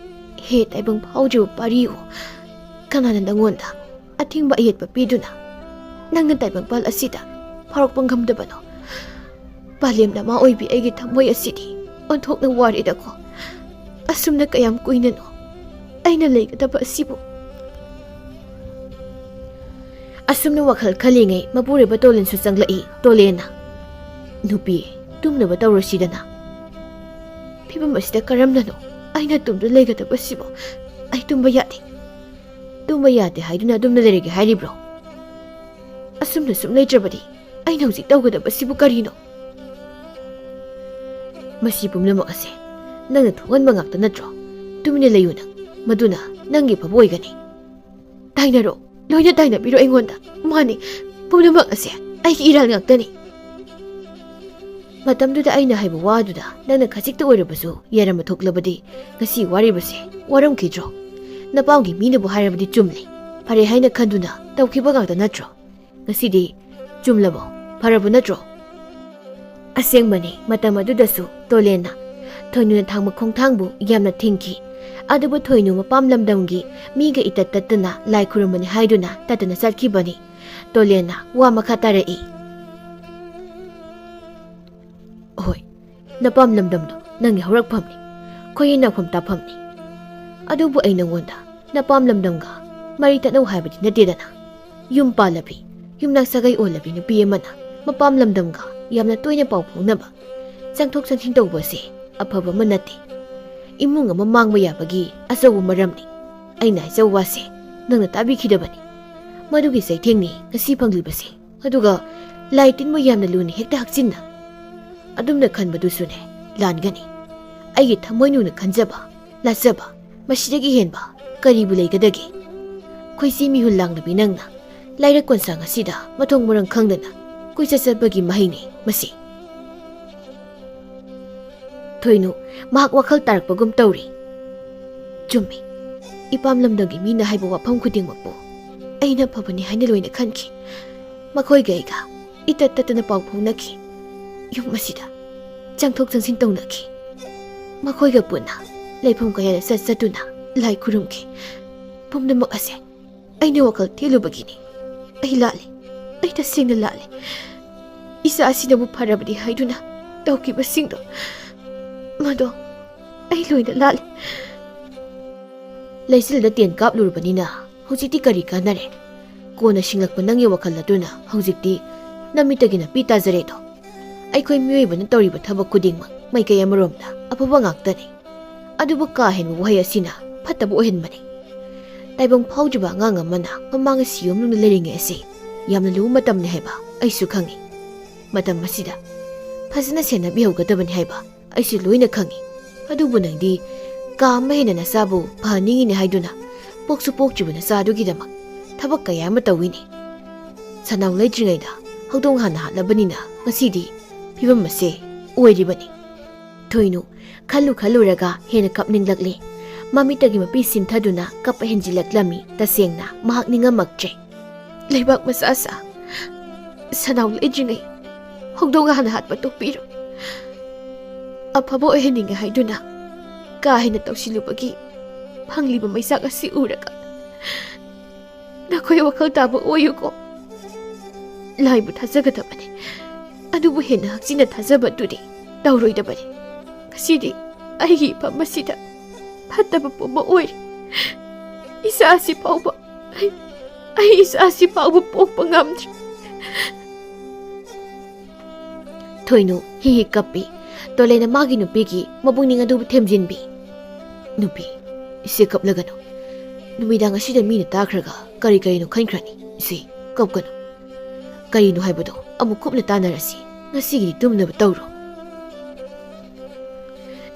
ꯍꯦ ꯇꯥꯏꯕꯪ ꯐꯥꯎꯗ꯭ꯔꯤꯕ ꯄꯥꯔꯤꯌꯨ, ꯀꯅꯥꯅ ꯅꯪꯉꯣꯟꯗ ꯑꯊꯤꯡꯕ ꯑꯌꯦꯠꯄ ꯄꯤꯗꯨꯅ ꯅꯪꯅ ꯇꯥꯏꯕꯪꯄꯥꯜ ꯑꯁꯤꯗ ꯐꯥꯎꯔꯛꯄ ꯉꯝꯗꯕꯅꯣ? ꯄꯥꯂꯦꯝ ꯅꯃꯥ ꯑꯣꯏꯕꯤ ꯑꯩꯒꯤ ꯊꯃꯣꯏ ꯑꯁꯤꯗꯤ ꯑꯣꯟꯊꯣꯛꯅ ꯋꯥꯔꯦꯗꯀꯣ꯫ ꯑꯁꯨꯝꯅ ꯀꯌꯥꯝ ꯀꯨꯏꯅꯅꯣ ꯑꯩꯅ ꯂꯩꯒꯗꯕ ꯑꯁꯤꯕꯨ? ꯑꯁꯨꯝꯅ ꯋꯥꯈꯜ ꯈꯜꯂꯤꯉꯩ ꯃꯄꯨꯔꯣꯏꯕ ꯇꯣꯂꯦꯟꯁꯨ ꯆꯪꯂꯛꯏ꯫ ꯇꯣꯂꯦꯟꯅ, "ꯅꯨꯄꯤ, ꯇꯨꯝꯅꯕ ꯇꯧꯔꯁꯤꯗꯅ꯫ ꯐꯤꯕꯝ ꯑꯁꯤꯗ ꯀꯔꯝꯅꯅꯣ ꯑꯩꯅ ꯇꯨꯝꯗꯨꯅ ꯂꯩꯒꯗꯕꯁꯤꯕꯣ? ꯑꯩ ꯇꯨꯝꯕ ꯌꯥꯗꯦ꯫ ꯇꯨꯝꯕ ꯌꯥꯗꯦ ꯍꯥꯏꯗꯨꯅ ꯑꯗꯨꯝꯅ ꯂꯩꯔꯒꯦ ꯍꯥꯏꯔꯤꯕ꯭ꯔꯣ?" ꯑꯁꯨꯝꯅ ꯁꯨꯝ ꯂꯩꯇ꯭ꯔꯕꯗꯤ ꯑꯩꯅ ꯍꯧꯖꯤꯛ ꯇꯧꯒꯗꯕꯁꯤꯕꯨ ꯀꯔꯤꯅꯣ? ꯃꯁꯤ ꯄꯨꯝꯅꯃꯛ ꯑꯁꯦ ꯅꯪꯅ ꯊꯣꯛꯍꯟꯕ ꯉꯥꯛꯇ ꯅꯠꯇ꯭ꯔꯣ? ꯇꯨꯃꯤꯟꯅ ꯂꯩꯌꯨ ꯅꯪ, ꯃꯗꯨꯅ ꯅꯪꯒꯤ ꯐꯕ ꯑꯣꯏꯒꯅꯤ꯫ ꯇꯥꯏꯅꯔꯣ, ꯂꯣꯏꯅ ꯇꯥꯏꯅꯕꯤꯔꯣ ꯑꯩꯉꯣꯟꯗ꯫ ꯃꯥꯅꯤ, ꯄꯨꯝꯅꯃꯛ ꯑꯁꯦ ꯑꯩꯒꯤ ꯏꯔꯥꯜ ꯉꯥꯛꯇꯅꯤ꯫ ꯃꯇꯝꯗꯨꯗ ꯑꯩꯅ ꯍꯥꯏꯕ ꯋꯥꯗꯨꯗ ꯅꯪꯅ ꯈꯖꯤꯛꯇ ꯑꯣꯏꯔꯕꯁꯨ ꯌꯥꯔꯝꯕ ꯊꯣꯛꯂꯕꯗꯤ ꯉꯁꯤ ꯋꯥꯔꯤꯕꯁꯦ ꯋꯥꯔꯝꯈꯤꯗ꯭ꯔꯣ? ꯅꯄꯥꯝꯒꯤ ꯃꯤꯅꯕꯨ ꯍꯥꯏꯔꯕꯗꯤ ꯆꯨꯝꯂꯦ, ꯐꯔꯦ ꯍꯥꯏꯅ ꯈꯟꯗꯨꯅ ꯇꯧꯈꯤꯕ ꯉꯥꯛꯇ ꯅꯠꯇ꯭ꯔꯣ? ꯉꯁꯤꯗꯤ ꯆꯨꯝꯂꯕꯣ? ꯐꯔꯕ ꯅꯠꯇ꯭ꯔꯣ? ꯑꯁꯦꯡꯕꯅꯤ, ꯃꯇꯝ ꯑꯗꯨꯗꯁꯨ ꯇꯣꯂꯦꯟꯅ ꯊꯣꯏꯅꯨꯅ ꯊꯥꯡꯕ ꯈꯣꯡꯊꯥꯡꯕꯨ ꯌꯥꯝꯅ ꯊꯤꯡꯈꯤ꯫ ꯑꯗꯨꯕꯨ ꯊꯣꯏꯅꯨ ꯃꯄꯥꯝ ꯂꯝꯗꯝꯒꯤ ꯃꯤꯒ ꯏꯇꯠ ꯇꯠꯇꯅ ꯂꯥꯏ ꯈꯨꯔꯨꯝꯕꯅꯤ ꯍꯥꯏꯗꯨꯅ ꯇꯠꯇꯅ ꯆꯠꯈꯤꯕꯅꯤ꯫ ꯇꯣꯂꯦꯟꯅ ꯋꯥ ꯃꯈꯥ ꯇꯥꯔꯛꯏ꯫ ꯍꯣꯏ, ꯅꯄꯥꯝ ꯂꯝꯗꯝꯗꯣ ꯅꯪꯒꯤ ꯍꯧꯔꯛꯐꯝꯅꯤ, ꯈꯣꯏ ꯏꯅꯥꯛꯐꯝ ꯇꯥꯐꯝꯅꯤ꯫ ꯑꯗꯨꯕꯨ ꯑꯩ ꯅꯉꯣꯟꯗ ꯅꯄꯥꯝ ꯂꯝꯗꯝꯒ ꯃꯔꯤ ꯇꯠꯅꯧ ꯍꯥꯏꯕꯗꯤ ꯅꯠꯇꯦꯗꯅ꯫ ꯌꯨꯝ ꯄꯥꯜꯂꯕꯤ, ꯌꯨꯝꯅꯥꯛ ꯁꯥꯒꯩ ꯑꯣꯜꯂꯕꯤ ꯅꯨꯄꯤ ꯑꯃꯅ ꯃꯄꯥꯝ ꯂꯝꯗꯝꯒ ꯌꯥꯝꯅ ꯇꯣꯏꯅ ꯄꯥꯎ ꯐꯥꯎꯅꯕ, ꯆꯪꯊꯣꯛ ꯆꯪꯁꯤꯟ ꯇꯧꯕ ꯑꯁꯤ ꯑꯐꯕ ꯑꯃ ꯅꯠꯇꯦ꯫ ꯏꯃꯨꯡ ꯑꯃ ꯃꯥꯡꯕ ꯌꯥꯕꯒꯤ ꯑꯆꯧꯕ ꯃꯔꯝꯅꯤ꯫ ꯑꯩꯅ ꯍꯥꯏꯖꯧ ꯋꯥꯁꯦ ꯅꯪꯅ ꯇꯥꯕꯤꯈꯤꯗꯕꯅꯤ꯫ ꯃꯗꯨꯒꯤ ꯆꯩꯊꯦꯡꯅꯤ ꯉꯁꯤ ꯐꯪꯂꯤꯕꯁꯦ꯫ ꯑꯗꯨꯒ ꯂꯥꯏ ꯇꯤꯟꯕꯨ ꯌꯥꯝꯅ ꯂꯨꯅ ꯍꯦꯛꯇ ꯍꯛꯆꯤꯟꯅ ꯑꯗꯨꯝꯅ ꯈꯟꯕꯗꯨꯁꯨꯅꯦ ꯂꯥꯟꯒꯅꯤ꯫ ꯑꯩꯒꯤ ꯊꯃꯣꯏꯅꯨꯡꯅ ꯈꯟꯖꯕ, ꯂꯥꯠꯆꯕ, ꯃꯁꯤꯗꯒꯤ ꯍꯦꯟꯕ ꯀꯔꯤꯕꯨ ꯂꯩꯒꯗꯒꯦ? ꯈꯣꯏꯆꯤ ꯃꯤꯍꯨꯜ ꯂꯥꯡꯂꯕꯤ ꯅꯪꯅ ꯂꯥꯏꯔꯛ ꯀꯣꯟꯁꯥꯡ ꯑꯁꯤꯗ ꯃꯊꯣꯡ ꯃꯔꯝ ꯈꯪꯗꯅ ꯀꯣꯏꯆꯠ ꯆꯠꯄꯒꯤ ꯃꯍꯩꯅꯤ ꯃꯁꯤ꯫ ꯊꯣꯏꯅꯨ ꯃꯍꯥꯛ ꯋꯥꯈꯜ ꯇꯥꯔꯛꯄꯒꯨꯝ ꯇꯧꯔꯤ꯫ ꯆꯨꯝꯃꯤ, ꯏꯄꯥꯝ ꯂꯝꯗꯝꯒꯤ ꯃꯤꯅ ꯍꯥꯏꯕ ꯋꯥꯐꯝ ꯈꯨꯗꯤꯡꯃꯛꯄꯨ ꯑꯩꯅ ꯐꯕꯅꯤ ꯍꯥꯏꯅ ꯂꯣꯏꯅ ꯈꯟꯈꯤ꯫ ꯃꯈꯣꯏꯒ ꯑꯩꯒ ꯏꯇꯠ ꯇꯠꯇꯅ ꯄꯥꯎ ꯐꯥꯎꯅꯈꯤ꯫ ꯌꯨꯝ ꯑꯁꯤꯗ ꯆꯪꯊꯣꯛ ꯆꯪꯁꯤꯟ ꯇꯧꯅꯈꯤ꯫ ꯃꯈꯣꯏꯒ ꯄꯨꯟꯅ ꯂꯩꯐꯝ ꯀꯌꯥꯗ ꯆꯠ ꯆꯠꯇꯨꯅ ꯂꯥꯏ ꯈꯨꯔꯨꯝꯈꯤ꯫ ꯄꯨꯝꯅꯃꯛ ꯑꯁꯦ ꯑꯩꯅ ꯋꯥꯈꯜ ꯊꯦꯜꯂꯨꯕꯒꯤꯅꯤ꯫ ꯑꯩ ꯂꯥꯜꯂꯤ, ꯑꯩ ꯇꯁꯦꯡꯅ ꯂꯥꯜꯂꯤ꯫ ꯏꯆꯥ ꯑꯁꯤꯅꯕꯨ ꯐꯔꯕꯗꯤ ꯍꯥꯏꯗꯨꯅ ꯇꯧꯈꯤꯕꯁꯤꯡꯗꯣ, ꯃꯗꯣ ꯑꯩ ꯂꯣꯏꯅ ꯂꯥꯜꯂꯤ꯫ ꯂꯩꯆꯤꯜꯗ ꯇꯦꯟ ꯀꯥꯞꯂꯨꯔꯕꯅꯤꯅ ꯍꯧꯖꯤꯛꯇꯤ ꯀꯔꯤ ꯀꯥꯟꯅꯔꯦ? ꯀꯣꯟꯅ ꯁꯤꯡꯂꯛꯄ ꯅꯪꯒꯤ ꯋꯥꯈꯜ ꯑꯗꯨꯅ ꯍꯧꯖꯤꯛꯇꯤ ꯅꯃꯤꯠꯇꯒꯤ ꯅꯥꯄꯤ ꯇꯥꯖꯔꯦꯗꯣ꯫ ꯑꯩꯈꯣꯏ ꯃꯤꯑꯣꯏꯕꯅ ꯇꯧꯔꯤꯕ ꯊꯕꯛ ꯈꯨꯗꯤꯡꯃꯛ ꯃꯥꯏꯀꯩ ꯑꯃꯔꯣꯝꯗ ꯑꯐꯕ ꯉꯥꯛꯇꯅꯤ꯫ ꯑꯗꯨꯕꯨ ꯀꯥ ꯍꯦꯟꯕ ꯋꯥꯍꯩ ꯑꯁꯤꯅ ꯐꯠꯇꯕ ꯑꯣꯏꯍꯟꯕꯅꯤ꯫ ꯇꯥꯏꯕꯪ ꯐꯥꯎꯗ꯭ꯔꯤꯕ ꯑꯉꯥꯡ ꯑꯃꯅ ꯃꯃꯥꯒ ꯁꯤꯌꯣꯝ ꯅꯨꯡꯅ ꯂꯩꯔꯤꯉꯩ ꯑꯁꯤ ꯌꯥꯝꯅ ꯂꯨꯕ ꯃꯇꯝꯅꯤ ꯍꯥꯏꯕ ꯑꯩꯁꯨ ꯈꯪꯏ꯫ ꯃꯇꯝ ꯑꯁꯤꯗ ꯐꯖꯅ ꯁꯦꯟꯅꯕꯤꯍꯧꯒꯗꯕꯅꯤ ꯍꯥꯏꯕ ꯑꯩꯁꯨ ꯂꯣꯏꯅ ꯈꯪꯏ꯫ ꯑꯗꯨꯕꯨ ꯅꯪꯗꯤ ꯀꯥ ꯑꯃ ꯍꯦꯟꯅ ꯅꯆꯥꯕꯨ ꯐꯍꯟꯅꯤꯡꯉꯤꯅꯦ ꯍꯥꯏꯗꯨꯅ ꯄꯣꯛꯁꯨ ꯄꯣꯛꯇ꯭ꯔꯤꯕ ꯅꯆꯥ ꯑꯗꯨꯒꯤꯗꯃꯛ ꯊꯕꯛ ꯀꯌꯥ ꯑꯃ ꯇꯧꯏꯅꯦ꯫ ꯁꯟꯅꯥꯎ ꯂꯩꯇ꯭ꯔꯤꯉꯩꯗ ꯍꯧꯗꯣꯡ ꯍꯥꯟꯅ ꯍꯥꯠꯂꯕꯅꯤꯅ ꯉꯁꯤꯗꯤ ꯐꯤꯕꯝ ꯑꯁꯦ ꯑꯣꯏꯔꯤꯕꯅꯤ꯫ ꯊꯣꯏꯅꯨ ꯈꯜꯂꯨ ꯈꯜꯂꯨꯔꯒ ꯍꯦꯟꯅ ꯀꯞꯅꯤꯡꯂꯛꯂꯦ꯫ ꯃꯃꯤꯠꯇꯒꯤ ꯃꯄꯤ ꯁꯤꯟꯊꯗꯨꯅ ꯀꯞꯄ ꯍꯦꯟꯖꯤꯜꯂꯛꯂꯝꯃꯤ꯫ ꯇꯁꯦꯡꯅ ꯃꯍꯥꯛ ꯅꯤꯡꯉꯝꯃꯛꯇ꯭ꯔꯦ꯫ "ꯂꯩꯕꯥꯛ ꯃꯆꯥ ꯁꯥ, ꯁꯟꯅꯥꯎ ꯂꯩꯗ꯭ꯔꯤꯉꯩ ꯍꯧꯗꯣꯡ ꯍꯥꯟꯅ ꯍꯥꯠꯄ ꯇꯣꯛꯄꯤꯔꯣ꯫ ꯑꯐꯕ ꯑꯣꯏꯍꯟꯅꯤꯡꯉꯦ ꯍꯥꯏꯗꯨꯅ ꯀꯥ ꯍꯦꯟꯅ ꯇꯧꯁꯤꯜꯂꯨꯕꯒꯤ ꯐꯪꯂꯤꯕ ꯃꯩꯆꯥꯛ ꯑꯁꯤ ꯎꯔꯒ ꯅꯈꯣꯏ ꯋꯥꯈꯜ ꯇꯥꯕ ꯑꯣꯏꯌꯨꯀꯣ꯫ ꯂꯥꯏꯕꯨ ꯊꯥꯖꯒꯗꯕꯅꯤ, ꯑꯗꯨꯕꯨ ꯍꯦꯟꯅ ꯍꯛꯆꯤꯟꯅ ꯊꯥꯖꯕꯗꯨꯗꯤ ꯇꯧꯔꯣꯏꯗꯕꯅꯤ꯫ ꯉꯁꯤꯗꯤ ꯑꯩꯒꯤ ꯏꯐꯝ ꯑꯁꯤꯗ ꯐꯠꯇꯕ ꯄꯨꯝꯕ ꯑꯣꯏꯔꯦ꯫ ꯏꯆꯥ ꯑꯁꯤ ꯐꯥꯎꯕ, ꯑꯩ, ꯑꯩ ꯏꯆꯥ ꯑꯁꯤ ꯐꯥꯎꯕ ꯄꯣꯛꯄ ꯉꯝꯗ꯭ꯔꯦ꯫" ꯊꯣꯏꯅꯨ ꯍꯤ ꯍꯤ ꯀꯞꯄꯤ꯫ ꯇꯣꯂꯦꯅ ꯃꯥꯒꯤ ꯅꯨꯄꯤꯒꯤ ꯃꯕꯨꯛꯅꯤꯡ ꯑꯗꯨꯕꯨ ꯊꯦꯝꯖꯤꯟꯕꯤ꯫ "ꯅꯨꯄꯤ, ꯏꯆꯦ ꯀꯞꯂꯒꯅꯨ꯫ ꯅꯨꯃꯤꯗꯥꯡ ꯑꯁꯤꯗ ꯃꯤꯅ ꯇꯥꯈ꯭ꯔꯒ ꯀꯔꯤ ꯀꯔꯤꯅꯣ ꯈꯟꯈ꯭ꯔꯅꯤ꯫ ꯏꯆꯦ, ꯀꯞꯀꯅꯨ꯫ ꯀꯔꯤꯅꯣ ꯍꯥꯏꯕꯗꯣ ꯑꯃꯨꯛ ꯀꯨꯞꯅ ꯇꯥꯟꯅꯔꯁꯤ꯫ ꯉꯁꯤꯒꯤꯗꯤ ꯇꯨꯝꯅꯕ ꯇꯧꯔꯣ꯫"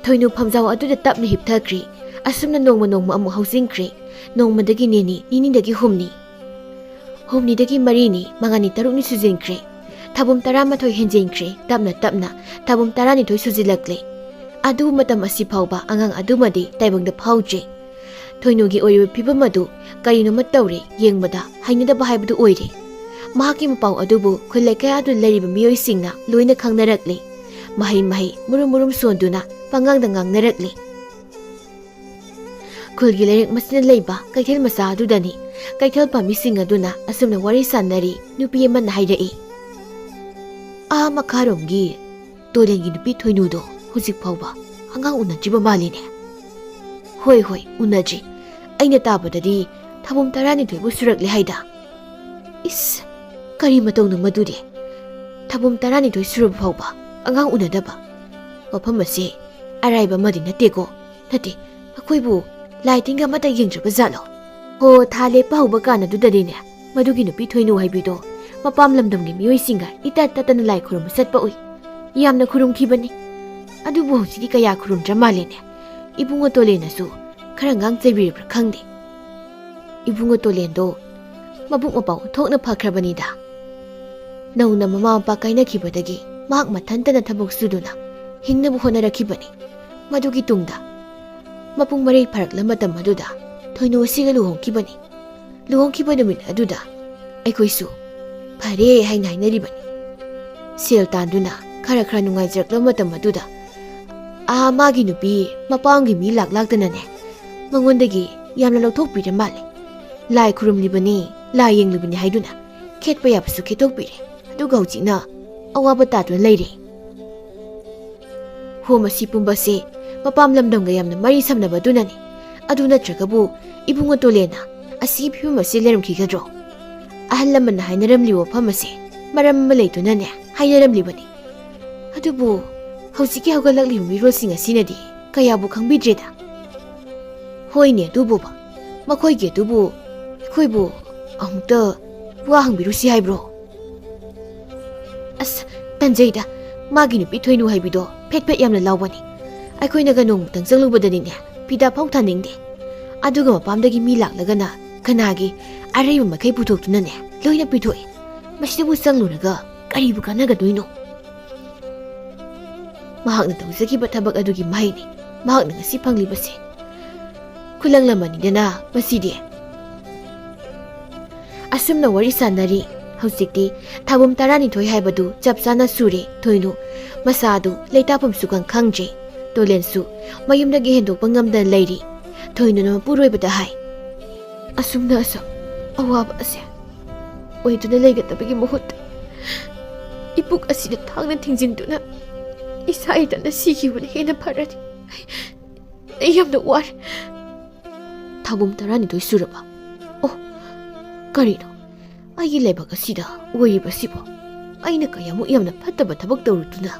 ꯊꯣꯏꯅꯨ ꯐꯝꯖꯥꯎ ꯑꯗꯨꯗ ꯇꯞꯅ ꯍꯤꯞꯊꯈ꯭ꯔꯦ꯫ ꯑꯁꯨꯝꯅ ꯅꯣꯡꯃ ꯅꯣꯡꯃ ꯑꯃꯨꯛ ꯍꯧꯖꯤꯟꯈ꯭ꯔꯦ꯫ ꯅꯣꯡꯃꯗꯒꯤ ꯅꯤꯅꯤ, ꯅꯤꯅꯤꯗꯒꯤ ꯍꯨꯝꯅꯤ, ꯍꯨꯝꯅꯤꯗꯒꯤ ꯃꯔꯤꯅꯤ, ꯃꯉꯥꯅꯤ, ꯇꯔꯨꯛꯅꯤ ꯁꯨꯖꯤꯟꯈ꯭ꯔꯦ꯫ ꯊꯥꯕꯨꯝ ꯇꯔꯥꯃꯥꯊꯣꯏ ꯍꯦꯟꯖꯤꯟꯈ꯭ꯔꯦ꯫ ꯇꯞꯅ ꯇꯞꯅ ꯊꯥꯕꯨꯝ ꯇꯔꯥꯅꯤꯊꯣꯏ ꯁꯨꯖꯤꯜꯂꯛꯂꯦ꯫ ꯑꯗꯨꯕꯨ ꯃꯇꯝ ꯑꯁꯤ ꯐꯥꯎꯕ ꯑꯉꯥꯡ ꯑꯗꯨꯃꯗꯤ ꯇꯥꯏꯕꯪꯗ ꯐꯥꯎꯗ꯭ꯔꯤ꯫ ꯊꯣꯏꯅꯨꯒꯤ ꯑꯣꯏꯔꯤꯕ ꯐꯤꯕꯝ ꯑꯗꯨ ꯀꯔꯤꯅꯣꯃ ꯇꯧꯔꯦ, ꯌꯦꯡꯕꯗ ꯍꯩꯅꯗꯕ ꯍꯥꯏꯕꯗꯨ ꯑꯣꯏꯔꯦ꯫ ꯃꯍꯥꯛꯀꯤ ꯃꯄꯥꯎ ꯑꯗꯨꯕꯨ ꯈꯨꯜ ꯂꯩꯀꯥꯏ ꯑꯗꯨꯗ ꯂꯩꯔꯤꯕ ꯃꯤꯑꯣꯏꯁꯤꯡꯅ ꯂꯣꯏꯅ ꯈꯪꯅꯔꯛꯂꯦ꯫ ꯃꯍꯩ ꯃꯍꯩ ꯃꯨꯔꯨꯝ ꯃꯨꯔꯨꯝ ꯁꯣꯟꯗꯨꯅ ꯄꯉꯥꯡꯗ ꯉꯥꯡꯅꯔꯛꯂꯦ꯫ ꯈꯨꯜꯒꯤ ꯂꯩꯔꯛ ꯃꯁꯤꯗ ꯂꯩꯕ ꯀꯩꯊꯦꯜ ꯃꯆꯥ ꯑꯗꯨꯗꯅꯤ꯫ ꯀꯩꯊꯦꯜ ꯄꯥꯝꯕꯤꯁꯤꯡ ꯑꯗꯨꯅ ꯑꯁꯨꯝꯅ ꯋꯥꯔꯤ ꯁꯥꯟꯅꯔꯤ꯫ ꯅꯨꯄꯤ ꯑꯃꯅ ꯍꯥꯏꯔꯛꯏ, "ꯑꯥ ꯃꯈꯥꯔꯣꯝꯒꯤ ꯇꯣꯔꯦꯟꯒꯤ ꯅꯨꯄꯤ ꯊꯣꯏꯅꯨꯗꯣ ꯍꯧꯖꯤꯛ ꯐꯥꯎꯕ ꯑꯉꯥꯡ ꯎꯅꯗ꯭ꯔꯤꯕ ꯃꯥꯜꯂꯤꯅꯦ꯫" "ꯍꯣꯏ, ꯍꯣꯏ, ꯎꯅꯗ꯭ꯔꯤ꯫ ꯑꯩꯅ ꯇꯥꯕꯗꯗꯤ ꯊꯥꯕꯨꯝ ꯇꯔꯥꯅꯤꯊꯣꯏꯕꯨ ꯁꯨꯔꯛꯂꯦ ꯍꯥꯏꯗ꯫" "ꯏꯁ, ꯀꯔꯤ ꯃꯇꯧꯅꯣ ꯃꯗꯨꯗꯤ? ꯊꯥꯕꯨꯝ ꯇꯔꯥꯅꯤꯊꯣꯏ ꯁꯨꯔꯕ ꯐꯥꯎꯕ ꯑꯉꯥꯡ ꯎꯅꯗꯕ? ꯋꯥꯐꯝ ꯑꯁꯦ ꯑꯔꯥꯏꯕ ꯑꯃꯗꯤ ꯅꯠꯇꯦꯀꯣ꯫ ꯅꯠꯇꯦ, ꯑꯩꯈꯣꯏꯕꯨ ꯂꯥꯏ ꯇꯤꯟꯒ ꯑꯃꯠꯇ ꯌꯦꯡꯗ꯭ꯔꯕ ꯖꯥꯠꯂꯣ? ꯍꯣ, ꯊꯥ ꯂꯦꯞꯄ ꯍꯧꯕ ꯀꯥꯟ ꯑꯗꯨꯗꯗꯤꯅꯦ, ꯃꯗꯨꯒꯤ ꯅꯨꯄꯤ ꯊꯣꯏꯅꯨ ꯍꯥꯏꯕꯤꯗꯣ ꯃꯄꯥꯝ ꯂꯝꯗꯝꯒꯤ ꯃꯤꯑꯣꯏꯁꯤꯡꯒ ꯏꯇꯠ ꯇꯠꯇꯅ ꯂꯥꯏ ꯈꯨꯔꯨꯝꯕ ꯆꯠꯄ ꯎꯏ꯫ ꯌꯥꯝꯅ ꯈꯨꯔꯨꯝꯈꯤꯕꯅꯤ꯫ ꯑꯗꯨꯕꯨ ꯍꯧꯖꯤꯛꯇꯤ ꯀꯌꯥ ꯈꯨꯔꯨꯝꯗ꯭ꯔ ꯃꯥꯜꯂꯦꯅꯦ꯫ ꯏꯕꯨꯡꯉꯣ ꯇꯣꯂꯦꯟꯅꯁꯨ ꯈꯔ ꯉꯥꯡ ꯆꯩꯕꯤꯔꯕ꯭ꯔꯥ ꯈꯪꯗꯦ꯫ ꯏꯕꯨꯡꯉꯣ ꯇꯣꯂꯦꯟꯗꯣ ꯃꯕꯨꯛ ꯃꯄꯥꯎ ꯊꯣꯛꯅ ꯐꯈ꯭ꯔꯕꯅꯤꯗ꯫ ꯅꯧꯅ ꯃꯃꯥ ꯃꯄꯥ ꯀꯥꯏꯅꯈꯤꯕꯗꯒꯤ ꯃꯍꯥꯛ ꯃꯊꯟꯇꯅ ꯊꯕꯛ ꯁꯨꯗꯨꯅ ꯍꯤꯡꯅꯕ ꯍꯣꯠꯅꯔꯛꯈꯤꯕꯅꯤ꯫ ꯃꯗꯨꯒꯤ ꯇꯨꯡꯗ ꯃꯄꯨꯡ ꯃꯔꯩ ꯐꯥꯔꯛꯂ ꯃꯇꯝ ꯑꯗꯨꯗ ꯊꯣꯏꯅꯨ ꯑꯁꯤꯒ ꯂꯨꯍꯣꯡꯈꯤꯕꯅꯤ꯫ ꯂꯨꯍꯣꯡꯈꯤꯕ ꯅꯨꯃꯤꯠ ꯑꯗꯨꯗ ꯑꯩꯈꯣꯏꯁꯨ ꯐꯔꯦ ꯍꯥꯏꯅ ꯍꯥꯏꯅꯔꯤꯕꯅꯤ꯫ ꯁꯦꯜ ꯇꯥꯟꯗꯨꯅ ꯈꯔ ꯈꯔ ꯅꯨꯡꯉꯥꯏꯖꯔꯛꯂꯕ ꯃꯇꯝ ꯑꯗꯨꯗ, ꯑꯥ, ꯃꯥꯒꯤ ꯅꯨꯄꯤ ꯃꯄꯥꯝꯒꯤ ꯃꯤ ꯂꯥꯛ ꯂꯥꯛꯇꯅꯅꯦ, ꯃꯉꯣꯟꯗꯒꯤ ꯌꯥꯝꯅ ꯂꯧꯊꯣꯛꯄꯤꯔ ꯃꯥꯜꯂꯦ꯫ ꯂꯥꯏ ꯈꯨꯔꯨꯝꯂꯤꯕꯅꯤ, ꯂꯥꯏ ꯌꯦꯡꯂꯤꯕꯅꯤ ꯍꯥꯏꯗꯨꯅ ꯈꯦꯠꯄ ꯌꯥꯕꯁꯨ ꯈꯦꯠꯇꯣꯛꯄꯤꯔꯦ꯫ ꯑꯗꯨꯒ ꯍꯧꯖꯤꯛꯅ ꯑꯋꯥꯕ ꯇꯥꯗꯨꯅ ꯂꯩꯔꯦ꯫ ꯍꯣ, ꯃꯁꯤ ꯄꯨꯝꯕꯁꯦ ꯃꯄꯥꯝ ꯂꯝꯗꯝꯒ ꯌꯥꯝꯅ ꯃꯔꯤ ꯁꯝꯅꯕ ꯑꯗꯨꯅꯅꯤ꯫ ꯑꯗꯨ ꯅꯠꯇ꯭ꯔꯒꯕꯨ ꯏꯕꯨꯡꯉꯣ ꯇꯣꯂꯦꯟꯅ ꯑꯁꯤꯒꯤ ꯐꯤꯕꯝ ꯑꯁꯤ ꯂꯩꯔꯝꯈꯤꯒꯗ꯭ꯔꯣ? ꯑꯍꯜ ꯂꯃꯟꯅ ꯍꯥꯏꯅꯔꯝꯂꯤꯕ ꯋꯥꯐꯝ ꯑꯁꯦ ꯃꯔꯝ ꯑꯃ ꯂꯩꯗꯨꯅꯅꯦ ꯍꯥꯏꯅꯔꯝꯂꯤꯕꯅꯤ꯫ ꯑꯗꯨꯕꯨ ꯍꯧꯖꯤꯛꯀꯤ ꯍꯧꯒꯠꯂꯛꯂꯤꯕ ꯃꯤꯔꯣꯜꯁꯤꯡ ꯑꯁꯤꯅꯗꯤ ꯀꯌꯥꯕꯨ ꯈꯪꯕꯤꯗ꯭ꯔꯦꯗ꯫ ꯍꯣꯏꯅꯦ, ꯑꯗꯨꯕꯨꯕ, ꯃꯈꯣꯏꯒꯤ ꯑꯗꯨꯕꯨ ꯑꯩꯈꯣꯏꯕꯨ ꯑꯃꯨꯛꯇ ꯋꯥ ꯍꯪꯕꯤꯔꯨꯁꯤ ꯍꯥꯏꯕ꯭ꯔꯣ? ꯑꯁ, ꯇꯟꯖꯩꯗ, ꯃꯥꯒꯤ ꯅꯨꯄꯤ ꯊꯣꯏꯅꯨ ꯍꯥꯏꯕꯤꯗꯣ ꯐꯦꯠ ꯐꯦꯠ ꯌꯥꯝꯅ ꯂꯥꯎꯕꯅꯤ꯫ ꯑꯩꯈꯣꯏꯅꯒ ꯅꯣꯡꯃꯇꯪ ꯆꯪꯂꯨꯕꯗꯅꯤꯅꯦ, ꯐꯤꯗꯥ ꯐꯥꯎ ꯊꯥꯅꯤꯡꯗꯦ꯫ ꯑꯗꯨꯒ ꯃꯄꯥꯝꯗꯒꯤ ꯃꯤ ꯂꯥꯛꯂꯒꯅ ꯀꯅꯥꯒꯤ ꯑꯔꯩꯕ ꯃꯈꯩ ꯄꯨꯊꯣꯛꯇꯨꯅꯅꯦ ꯂꯣꯏꯅ ꯄꯤꯊꯣꯛꯏ꯫ ꯃꯁꯤꯗꯕꯨ ꯆꯪꯂꯨꯔꯒ ꯀꯔꯤꯕꯨ ꯀꯥꯟꯅꯒꯗꯣꯏꯅꯣ? ꯃꯍꯥꯛꯅ ꯇꯧꯖꯈꯤꯕ ꯊꯕꯛ ꯑꯗꯨꯒꯤ ꯃꯍꯩꯅꯤ ꯃꯍꯥꯛꯅ ꯉꯁꯤ ꯐꯪꯂꯤꯕꯁꯦ꯫ ꯈꯨꯂꯪ ꯂꯃꯟꯅꯤꯗꯅ ꯃꯁꯤꯗꯤ꯫ ꯑꯁꯨꯝꯅ ꯋꯥꯔꯤ ꯁꯥꯟꯅꯔꯤ꯫ ꯍꯧꯖꯤꯛꯇꯤ ꯊꯥꯕꯨꯝ ꯇꯔꯥꯅꯤꯊꯣꯏ ꯍꯥꯏꯕꯗꯨ ꯆꯞ ꯆꯥꯅ ꯁꯨꯔꯦ꯫ ꯊꯣꯏꯅꯨ ꯃꯁꯥꯗꯨ ꯂꯩꯇꯥꯐꯝꯁꯨ ꯈꯪ ꯈꯪꯗ꯭ꯔꯦ꯫ ꯇꯣꯂꯦꯟꯁꯨ ꯃꯌꯨꯝꯗꯒꯤ ꯍꯦꯟꯗꯣꯛꯄ ꯉꯝꯗꯅ ꯂꯩꯔꯤ꯫ ꯊꯣꯏꯅꯨꯅ ꯃꯄꯨꯔꯣꯏꯕꯗ ꯍꯥꯏ, "ꯑꯁꯨꯝꯅ ꯑꯁꯨꯝ ꯑꯋꯥꯕ ꯑꯁꯦ ꯑꯣꯏꯗꯨꯅ ꯂꯩꯒꯗꯕꯒꯤ ꯃꯍꯨꯠꯇ ꯏꯄꯨꯛ ꯑꯁꯤꯗ ꯊꯥꯡꯅ ꯊꯤꯡꯖꯤꯟꯗꯨꯅ ꯏꯁꯥ ꯏꯊꯟꯇ ꯁꯤꯈꯤꯕꯅ ꯍꯦꯟꯅ ꯐꯔꯅꯤ꯫ ꯑꯩ ꯌꯥꯝꯅ ꯋꯥꯔꯦ꯫" ꯊꯥꯕꯨꯝ ꯇꯔꯥꯅꯤꯊꯣꯏ ꯁꯨꯔꯕ? ꯑꯣ, ꯀꯔꯤꯅꯣ? ꯑꯩꯒꯤ ꯂꯥꯏꯕꯛ ꯑꯁꯤꯗ ꯑꯣꯏꯔꯤꯕꯁꯤꯕꯣ? ꯑꯩꯅ ꯀꯌꯥꯃꯨꯛ ꯌꯥꯝꯅ ꯐꯠꯇꯕ ꯊꯕꯛ ꯇꯧꯔꯨꯗꯨꯅ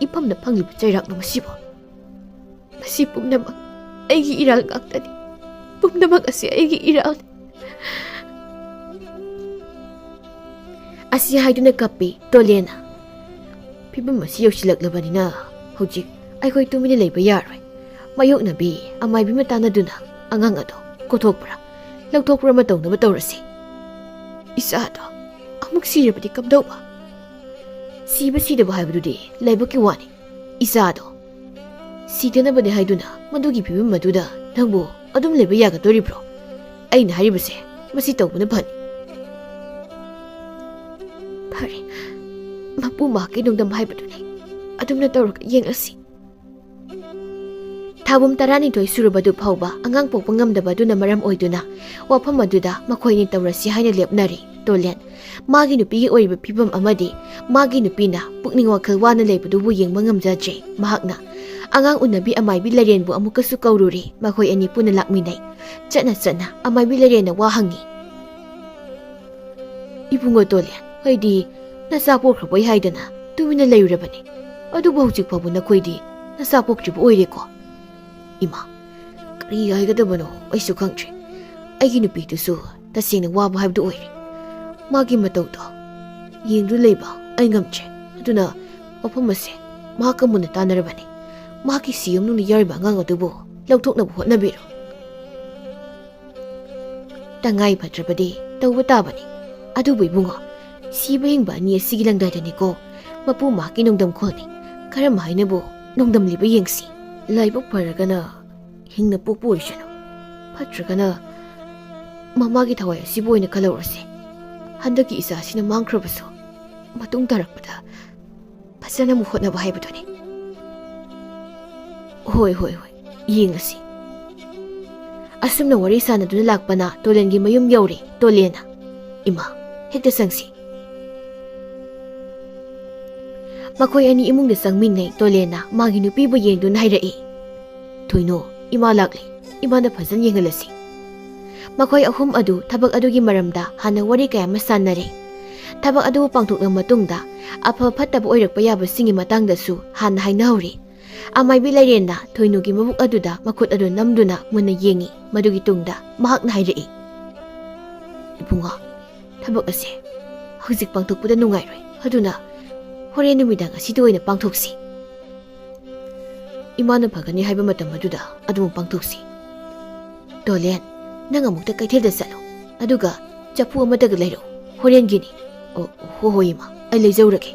ꯏꯐꯝꯗ ꯐꯪꯂꯤꯕ ꯆꯩꯔꯥꯛꯅꯣ ꯃꯁꯤꯕꯣ? ꯃꯁꯤ ꯄꯨꯝꯅꯃꯛ ꯑꯩꯒꯤ ꯏꯔꯥꯜ ꯉꯥꯛꯇꯅꯤ꯫ ꯄꯨꯝꯅꯃꯛ ꯑꯁꯤ ꯑꯩꯒꯤ ꯏꯔꯥꯜꯅꯤ꯫ ꯑꯁꯤ ꯍꯥꯏꯗꯨꯅ ꯀꯞꯄꯤ ꯇꯣꯂꯦꯟꯅ꯫ ꯐꯤꯕꯝ ꯑꯁꯤ ꯌꯧꯁꯤꯜꯂꯛꯂꯕꯅꯤꯅ ꯍꯧꯖꯤꯛ ꯑꯩꯈꯣꯏ ꯇꯨꯃꯤꯟꯅ ꯂꯩꯕ ꯌꯥꯔꯣꯏ꯫ ꯃꯥꯌꯣꯛꯅꯕꯤ ꯑꯃꯥꯏꯕꯤꯃ ꯇꯥꯟꯅꯗꯨꯅ ꯑꯉꯥꯡ ꯑꯗꯣ ꯀꯣꯊꯣꯛꯄ꯭ꯔꯥ ꯂꯧꯊꯣꯛꯄ꯭ꯔꯥ ꯑꯃ ꯇꯧꯅꯕ ꯇꯧꯔꯁꯤ꯫ ꯏꯆꯥꯗꯣ ꯑꯃꯨꯛ ꯁꯤꯔꯕꯗꯤ ꯀꯝꯗꯧꯕ? ꯁꯤꯕ ꯁꯤꯗꯕ ꯍꯥꯏꯕꯗꯨꯗꯤ ꯂꯥꯏꯕꯛꯀꯤ ꯋꯥꯅꯤ꯫ ꯏꯆꯥꯗꯣ ꯁꯤꯗꯅꯕꯅꯦ ꯍꯥꯏꯗꯨꯅ ꯃꯗꯨꯒꯤ ꯐꯤꯕꯝ ꯑꯗꯨꯗ ꯅꯪꯕꯨ ꯑꯗꯨꯝ ꯂꯩꯕ ꯌꯥꯒꯗꯣꯔꯤꯕ꯭ꯔꯣ? ꯑꯩꯅ ꯍꯥꯏꯔꯤꯕꯁꯦ ꯃꯁꯤ ꯇꯧꯕꯅ ꯐꯅꯤ꯫ ꯐꯔꯦ, ꯃꯄꯨ ꯃꯍꯥꯛꯀꯤ ꯅꯣꯡꯗꯝ ꯍꯥꯏꯕꯗꯨꯅꯤ꯫ ꯑꯗꯨꯝꯅ ꯇꯧꯔꯒ ꯌꯦꯡꯂꯁꯤ꯫ ꯊꯥꯕꯨꯝ ꯇꯔꯥꯅꯤꯊꯣꯏ ꯁꯨꯔꯕꯗꯨ ꯐꯥꯎꯕ ꯑꯉꯥꯡ ꯄꯣꯛꯄ ꯉꯝꯗꯕ ꯑꯗꯨꯅ ꯃꯔꯝ ꯑꯣꯏꯗꯨꯅ ꯋꯥꯐꯝ ꯑꯗꯨꯗ ꯃꯈꯣꯏꯅꯤ ꯇꯧꯔꯁꯤ ꯍꯥꯏꯅ ꯂꯦꯞꯅꯔꯦ꯫ ꯇꯣꯂꯦꯟ ꯃꯥꯒꯤ ꯅꯨꯄꯤꯒꯤ ꯑꯣꯏꯔꯤꯕ ꯐꯤꯕꯝ ꯑꯃꯗꯤ ꯃꯥꯒꯤ ꯅꯨꯄꯤꯅ ꯄꯨꯛꯅꯤꯡ ꯋꯥꯈꯜ ꯋꯥꯅ ꯂꯩꯕꯗꯨꯕꯨ ꯌꯦꯡꯕ ꯉꯝꯖꯗ꯭ꯔꯦ ꯃꯍꯥꯛꯅ꯫ ꯑꯉꯥꯡ ꯎꯅꯕꯤ ꯑꯃꯥꯏꯕꯤ ꯂꯩꯔꯦꯟꯕꯨ ꯑꯃꯨꯛꯀꯁꯨ ꯀꯧꯔꯨꯔꯦ꯫ ꯃꯈꯣꯏ ꯑꯅꯤ ꯄꯨꯟꯅ ꯂꯥꯛꯃꯤꯟꯅꯩ꯫ ꯆꯠꯅ ꯆꯠꯅ ꯑꯃꯥꯏꯕꯤ ꯂꯩꯔꯦꯟꯅ ꯋꯥ ꯍꯪꯉꯤ꯫ "ꯏꯕꯨꯡꯉꯣ ꯇꯣꯂꯦꯟ, ꯑꯩꯗꯤ ꯅꯆꯥ ꯄꯣꯛꯈ꯭ꯔꯕꯣꯏ ꯍꯥꯏꯗꯅ ꯇꯨꯃꯤꯟꯅ ꯂꯩꯔꯨꯔꯕꯅꯤ꯫ ꯑꯗꯨꯕꯨ ꯍꯧꯖꯤꯛ ꯐꯥꯎꯕ ꯅꯈꯣꯏꯗꯤ ꯅꯆꯥ ꯄꯣꯛꯇ꯭ꯔꯤꯕ ꯑꯣꯏꯔꯦꯀꯣ?" "ꯏꯃꯥ, ꯀꯔꯤ ꯍꯥꯏꯒꯗꯕꯅꯣ ꯑꯩꯁꯨ ꯈꯪꯗ꯭ꯔꯦ꯫ ꯑꯩꯒꯤ ꯅꯨꯄꯤꯗꯨꯁꯨ ꯇꯁꯦꯡꯅ ꯋꯥꯕ ꯍꯥꯏꯕꯗꯨ ꯑꯣꯏꯔꯦ꯫ ꯃꯥꯒꯤ ꯃꯇꯧꯗꯣ ꯌꯦꯡꯗꯨꯅ ꯂꯩꯕ ꯑꯩ ꯉꯝꯗ꯭ꯔꯦ꯫ ꯑꯗꯨꯅ ꯋꯥꯐꯝ ꯑꯁꯦ ꯃꯍꯥꯛꯀ ꯃꯨꯟꯅ ꯇꯥꯟꯅꯔꯕꯅꯤ꯫ ꯃꯍꯥꯛꯀꯤ ꯁꯤꯌꯨꯝꯅꯨꯡꯗ ꯌꯥꯎꯔꯤꯕ ꯑꯉꯥꯡ ꯑꯗꯨꯕꯨ ꯂꯧꯊꯣꯛꯅꯕ ꯍꯣꯠꯅꯕꯤꯔꯣ꯫ ꯇꯉꯥꯏ ꯐꯗ꯭ꯔꯕꯗꯤ ꯇꯧꯕ ꯇꯥꯕꯅꯤ꯫ ꯑꯗꯨꯕꯨ ꯏꯕꯨꯡꯉꯣ, ꯁꯤꯕ ꯍꯤꯡꯕ ꯑꯅꯤ ꯑꯁꯤꯒꯤ ꯂꯪꯗꯥꯏꯗꯅꯤꯀꯣ ꯃꯄꯨ ꯃꯍꯥꯛꯀꯤ ꯅꯣꯡꯗꯝꯈꯣꯜꯅꯤ꯫ ꯀꯔꯝ ꯍꯥꯏꯅꯕꯨ ꯅꯣꯡꯗꯝꯂꯤꯕ ꯌꯦꯡꯁꯤ꯫ ꯂꯥꯏꯕꯛ ꯐꯔꯒꯅ ꯍꯤꯡꯅ ꯄꯣꯛꯄ ꯑꯣꯏꯁꯅꯨ, ꯐꯠꯇ꯭ꯔꯒꯅ ꯃꯃꯥꯒꯤ ꯊꯋꯥꯏ ꯑꯁꯤꯕꯨ ꯑꯣꯏꯅ ꯈꯜꯍꯧꯔꯁꯤ꯫ ꯍꯟꯗꯛꯀꯤ ꯏꯆꯥꯁꯤꯅ ꯃꯥꯡꯈ꯭ꯔꯕꯁꯨ ꯃꯇꯨꯡ ꯇꯥꯔꯛꯄꯗ ꯐꯖꯅ ꯑꯃꯨꯛ ꯍꯣꯠꯅꯕ ꯍꯥꯏꯕꯗꯨꯅꯤ꯫ ꯍꯣꯏ, ꯍꯣꯏ, ꯍꯣꯏ, ꯌꯦꯡꯉꯁꯤ꯫" ꯑꯁꯨꯝꯅ ꯋꯥꯔꯤ ꯁꯥꯟꯅꯗꯨꯅ ꯂꯥꯛꯄꯅ ꯇꯣꯂꯦꯟꯒꯤ ꯃꯌꯨꯝ ꯌꯧꯔꯦ꯫ ꯇꯣꯂꯦꯟꯅ, "ꯏꯃꯥ, ꯍꯦꯛꯇ ꯆꯪꯁꯤ꯫" ꯃꯈꯣꯏ ꯑꯅꯤ ꯏꯃꯨꯡꯗ ꯆꯪꯃꯤꯟꯅꯩ꯫ ꯇꯣꯂꯦꯟꯅ ꯃꯥꯒꯤ ꯅꯨꯄꯤꯕꯨ ꯌꯦꯡꯗꯨꯅ ꯍꯥꯏꯔꯛꯏ, "ꯊꯣꯏꯅꯣ, ꯏꯃꯥ ꯂꯥꯛꯂꯦ꯫ ꯏꯃꯥꯅ ꯐꯖꯅ ꯌꯦꯡꯍꯜꯂꯁꯤ꯫" ꯃꯈꯣꯏ ꯑꯍꯨꯝ ꯑꯗꯨ ꯊꯕꯛ ꯑꯗꯨꯒꯤ ꯃꯔꯝꯗ ꯍꯥꯟꯅ ꯋꯥꯔꯤ ꯀꯌꯥ ꯑꯃ ꯁꯥꯟꯅꯔꯦ꯫ ꯊꯕꯛ ꯑꯗꯨꯕꯨ ꯄꯥꯡꯊꯣꯛꯂꯕ ꯃꯇꯨꯡꯗ ꯑꯐ ꯐꯠꯇꯕ ꯑꯣꯏꯔꯛꯄ ꯌꯥꯕꯁꯤꯡꯒꯤ ꯃꯇꯥꯡꯗꯁꯨ ꯍꯥꯟꯅ ꯍꯥꯏꯅꯍꯧꯔꯦ꯫ ꯑꯃꯥꯏꯕꯤ ꯂꯩꯔꯦꯟꯅ ꯊꯣꯏꯅꯨꯒꯤ ꯃꯕꯨꯛ ꯑꯗꯨꯗ ꯃꯈꯨꯠ ꯑꯗꯨ ꯅꯝꯗꯨꯅ ꯃꯨꯟꯅ ꯌꯦꯡꯉꯤ꯫ ꯃꯗꯨꯒꯤ ꯇꯨꯡꯗ ꯃꯍꯥꯛꯅ ꯍꯥꯏꯔꯛꯏ, "ꯏꯕꯨꯡꯉꯣ, ꯊꯕꯛ ꯑꯁꯦ ꯍꯧꯖꯤꯛ ꯄꯥꯡꯊꯣꯛꯄꯗ ꯅꯨꯡꯉꯥꯏꯔꯣꯏ꯫ ꯑꯗꯨꯅ ꯍꯣꯔꯦꯟ ꯅꯨꯃꯤꯗꯥꯡ ꯑꯁꯤꯗ ꯑꯣꯏꯅ ꯄꯥꯡꯊꯣꯛꯁꯤ꯫ ꯏꯃꯥꯅ ꯐꯒꯅꯤ ꯍꯥꯏꯕ ꯃꯇꯝ ꯑꯗꯨꯗ ꯑꯗꯨꯝ ꯄꯥꯡꯊꯣꯛꯁꯤ꯫ ꯇꯣꯂꯦꯟ, ꯅꯪ ꯑꯃꯨꯛꯇ ꯀꯩꯊꯦꯜꯗ ꯆꯠꯂꯣ꯫ ꯑꯗꯨꯒ ꯆꯐꯨ ꯑꯃꯠꯇꯒ ꯂꯩꯔꯛꯎ꯫ ꯍꯣꯔꯦꯟꯒꯤꯅꯤ꯫ ꯑꯣ, ꯍꯣ, ꯍꯣꯏ, ꯏꯃꯥ, ꯑꯩ ꯂꯩꯖꯧꯔꯒꯦ꯫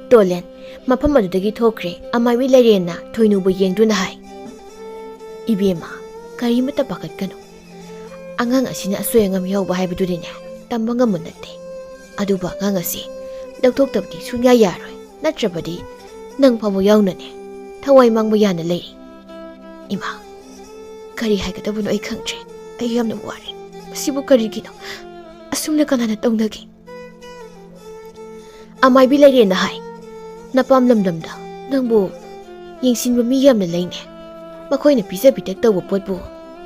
ꯇꯣꯂꯦꯟ ꯃꯐꯝ ꯑꯗꯨꯗꯒꯤ ꯊꯣꯛꯈ꯭ꯔꯦ꯫ ꯑꯃꯥꯏꯕꯤ ꯂꯩꯔꯦꯟꯅ ꯊꯣꯏꯅꯨꯕꯨ ꯌꯦꯡꯗꯨꯅ ꯍꯥꯏ, "ꯏꯕꯦꯝꯃ, ꯀꯔꯤꯃꯠꯇ ꯄꯥꯈꯠꯀꯅꯨ꯫ ꯑꯉꯥꯡ ꯑꯁꯤꯅ ꯑꯁꯣꯏ ꯑꯉꯥꯝ ꯌꯥꯎꯕ ꯍꯥꯏꯕꯗꯨꯗꯤꯅꯦ, ꯇꯝꯕ ꯉꯝꯕ ꯅꯠꯇꯦ꯫ ꯑꯗꯨꯕꯨ ꯑꯉꯥꯡ ꯑꯁꯤ ꯂꯧꯊꯣꯛꯇꯕꯗꯤ ꯁꯨꯡꯌꯥ ꯌꯥꯔꯣꯏ꯫ ꯅꯠꯇ꯭ꯔꯕꯗꯤ ꯅꯪ ꯐꯥꯎꯕ ꯌꯥꯎꯅꯅꯦ, ꯊꯋꯥꯏ ꯃꯥꯡꯕ ꯌꯥꯅ ꯂꯩꯔꯤ꯫ ꯏꯃꯥ, ꯀꯔꯤ ꯍꯥꯏꯒꯗꯕꯅꯣ ꯑꯩ ꯈꯪꯗ꯭ꯔꯦ꯫ ꯑꯩ ꯌꯥꯝꯅ ꯋꯥꯔꯦ꯫ ꯃꯁꯤꯕꯨ ꯀꯔꯤꯒꯤꯅꯣ? ꯑꯁꯨꯝꯅ ꯀꯅꯥꯅ ꯇꯧꯅꯒꯦ?" ꯑꯃꯥꯏꯕꯤ ꯂꯩꯔꯦꯟꯅ ꯍꯥꯏ, "ꯅꯄꯥꯝ ꯂꯝꯗꯝꯗ ꯅꯪꯕꯨ ꯌꯦꯡꯁꯤꯟꯕ ꯃꯤ ꯌꯥꯝꯅ ꯂꯩꯅꯦ꯫ ꯃꯈꯣꯏꯅ ꯄꯤꯖ ꯄꯤꯊꯛ ꯇꯧꯕ ꯄꯣꯠꯄꯨ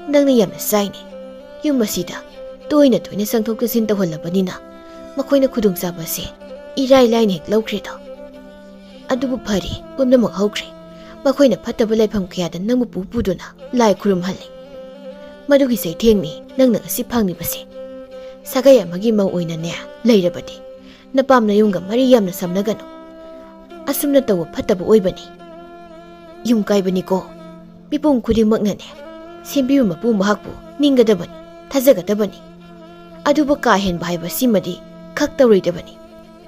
ꯅꯪꯅ ꯌꯥꯝꯅ ꯆꯥꯏꯅꯦ꯫ ꯌꯨꯝ ꯑꯁꯤꯗ ꯇꯣꯏꯅ ꯇꯣꯏꯅ ꯆꯪꯊꯣꯛ ꯆꯪꯁꯤꯟ ꯇꯧꯍꯜꯂꯕꯅꯤꯅ ꯃꯈꯣꯏꯅ ꯈꯨꯗꯣꯡꯆꯥꯕ ꯑꯁꯤ ꯏꯔꯥꯏ ꯂꯥꯏꯅ ꯍꯦꯛ ꯂꯧꯈ꯭ꯔꯦꯗꯣ꯫ ꯑꯗꯨꯕꯨ ꯐꯔꯦ, ꯄꯨꯝꯅꯃꯛ ꯍꯧꯈ꯭ꯔꯦ꯫ ꯃꯈꯣꯏꯅ ꯐꯠꯇꯕ ꯂꯥꯏꯐꯝ ꯀꯌꯥꯗ ꯅꯪꯕꯨ ꯄꯨ ꯄꯨꯗꯨꯅ ꯂꯥꯏ ꯈꯨꯔꯨꯝꯍꯜꯂꯦ꯫ ꯃꯗꯨꯒꯤ ꯆꯩꯊꯦꯡꯅꯤ ꯅꯪꯅ ꯉꯁꯤ ꯐꯪꯂꯤꯕꯁꯦ꯫ ꯁꯥꯒꯩ ꯑꯃꯒꯤ ꯃꯧ ꯑꯣꯏꯅꯅꯦ ꯂꯩꯔꯕꯗꯤ ꯅꯄꯥꯝ ꯅꯌꯨꯝꯒ ꯃꯔꯤ ꯌꯥꯝꯅ ꯁꯝꯅꯒꯅꯨ꯫ ꯑꯁꯨꯝꯅ ꯇꯧꯕ ꯐꯠꯇꯕ ꯑꯣꯏꯕꯅꯤ꯫ ꯌꯨꯝ ꯀꯥꯏꯕꯅꯤꯀꯣ꯫ ꯃꯤꯄꯨꯝ ꯈꯨꯗꯤꯡꯃꯛꯅꯅꯦ ꯁꯦꯝꯕꯤꯕ ꯃꯄꯨ ꯃꯍꯥꯛꯄꯨ ꯅꯤꯡꯒꯗꯕꯅꯤ, ꯊꯥꯖꯒꯗꯕꯅꯤ꯫ ꯑꯗꯨꯕꯨ ꯀꯥ ꯍꯦꯟꯕ ꯍꯥꯏꯕꯁꯤꯃꯗꯤ ꯈꯛ ꯇꯧꯔꯣꯏꯗꯕꯅꯤ꯫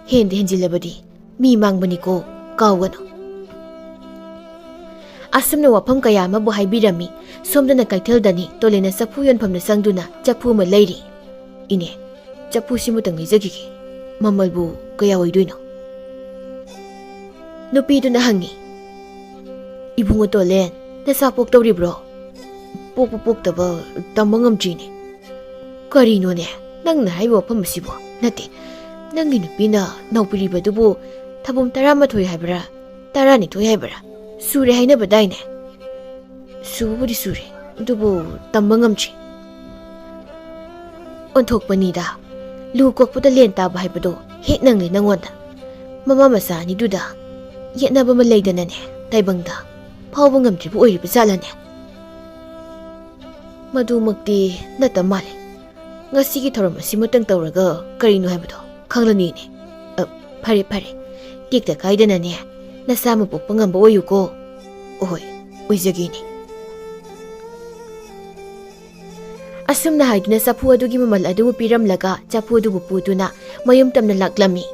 ꯍꯦꯟꯗ ꯍꯦꯟꯖꯤꯜꯂꯕꯗꯤ ꯃꯤ ꯃꯥꯡꯕꯅꯤꯀꯣ, ꯀꯥꯎꯒꯅꯨ꯫" ꯑꯁꯨꯝꯅ ꯋꯥꯐꯝ ꯀꯌꯥ ꯑꯃꯕꯨ ꯍꯥꯏꯕꯤꯔꯝꯃꯤ꯫ ꯁꯣꯝꯗꯅ ꯀꯩꯊꯦꯜꯗꯅꯤ ꯇꯣꯂꯦꯟꯅ ꯆꯐꯨ ꯌꯣꯟꯐꯝꯗ ꯆꯪꯗꯨꯅ ꯆꯐꯨ ꯑꯃ ꯂꯩꯔꯤ꯫ "ꯏꯅꯦ, ꯆꯐꯨꯁꯤꯃꯇꯪ ꯂꯩꯖꯈꯤꯒꯦ꯫ ꯃꯃꯜꯕꯨ ꯀꯌꯥ ꯑꯣꯏꯗꯣꯏꯅꯣ?" ꯅꯨꯄꯤꯗꯨꯅ ꯍꯪꯉꯤ꯫ "ꯏꯕꯨꯡꯉꯣ ꯇꯣꯂꯦꯟ, ꯅꯆꯥ ꯄꯣꯛꯇꯧꯔꯤꯕ꯭ꯔꯣ?" "ꯄꯣꯛꯄ ꯄꯣꯛꯇꯕ ꯇꯝꯕ ꯉꯝꯗ꯭ꯔꯤꯅꯦ꯫" "ꯀꯔꯤꯅꯣꯅꯦ ꯅꯪꯅ ꯍꯥꯏꯕ ꯋꯥꯐꯝ ꯑꯁꯤꯕꯣ? ꯅꯠꯇꯦ, ꯅꯪꯒꯤ ꯅꯨꯄꯤꯅ ꯅꯧꯕꯤꯔꯤꯕꯗꯨꯕꯨ ꯊꯥꯕꯨꯝ ꯇꯔꯥꯃꯥꯊꯣꯏ ꯍꯥꯏꯕ꯭ꯔꯥ, ꯇꯔꯥꯅꯤꯊꯣꯏ ꯍꯥꯏꯕ꯭ꯔꯥ ꯁꯨꯔꯦ ꯍꯥꯏꯅꯕꯗꯥꯏꯅꯦ?" "ꯁꯨꯕꯕꯨꯗꯤ ꯁꯨꯔꯦ, ꯑꯗꯨꯕꯨ ꯇꯝꯕ ꯉꯝꯗ꯭ꯔꯤ꯫" ꯑꯣꯟꯊꯣꯛꯄꯅꯤꯗ, ꯂꯨ ꯀꯣꯛꯄꯗ ꯂꯦꯟ ꯇꯥꯕ ꯍꯥꯏꯕꯗꯣ ꯍꯦꯛ ꯅꯪꯂꯦ ꯅꯪꯉꯣꯟꯗ꯫ ꯃꯃꯥ ꯃꯆꯥ ꯑꯅꯤꯗꯨꯗ ꯌꯦꯠꯅꯕ ꯑꯃ ꯂꯩꯗꯅꯅꯦ, ꯇꯥꯏꯕꯪꯗ ꯐꯥꯎꯕ ꯉꯝꯗ꯭ꯔꯤꯕ ꯑꯣꯏꯔꯤꯕ ꯖꯥꯠꯂꯅꯦ? ꯃꯗꯨꯃꯛꯇꯤ ꯅꯠꯇ ꯃꯥꯜꯂꯦ꯫ ꯉꯁꯤꯒꯤ ꯊꯧꯔꯝ ꯑꯁꯤꯃꯇꯪ ꯇꯧꯔꯒ ꯀꯔꯤꯅꯣ ꯍꯥꯏꯕꯗꯣ ꯈꯪꯂꯅꯤꯅꯦ꯫ ꯑ, ꯐꯔꯦ, ꯐꯔꯦ꯫ ꯇꯦꯛꯇ ꯀꯥꯏꯗꯅꯅꯦ, ꯅꯆꯥ ꯑꯃ ꯄꯣꯛꯄ ꯉꯝꯕ ꯑꯣꯏꯌꯨꯀꯣ꯫ ꯑꯍꯣꯏ, ꯑꯣꯏꯖꯒꯦꯅꯦ꯫ ꯑꯁꯨꯝꯅ ꯍꯥꯏꯗꯨꯅ ꯆꯐꯨ ꯑꯗꯨꯒꯤ ꯃꯃꯜ ꯑꯗꯨꯕꯨ ꯄꯤꯔꯝꯂꯒ ꯆꯐꯨ ꯑꯗꯨꯕꯨ ꯄꯨꯗꯨꯅ ꯃꯌꯨꯝ ꯇꯝꯅ ꯂꯥꯛꯂꯝꯃꯤ꯫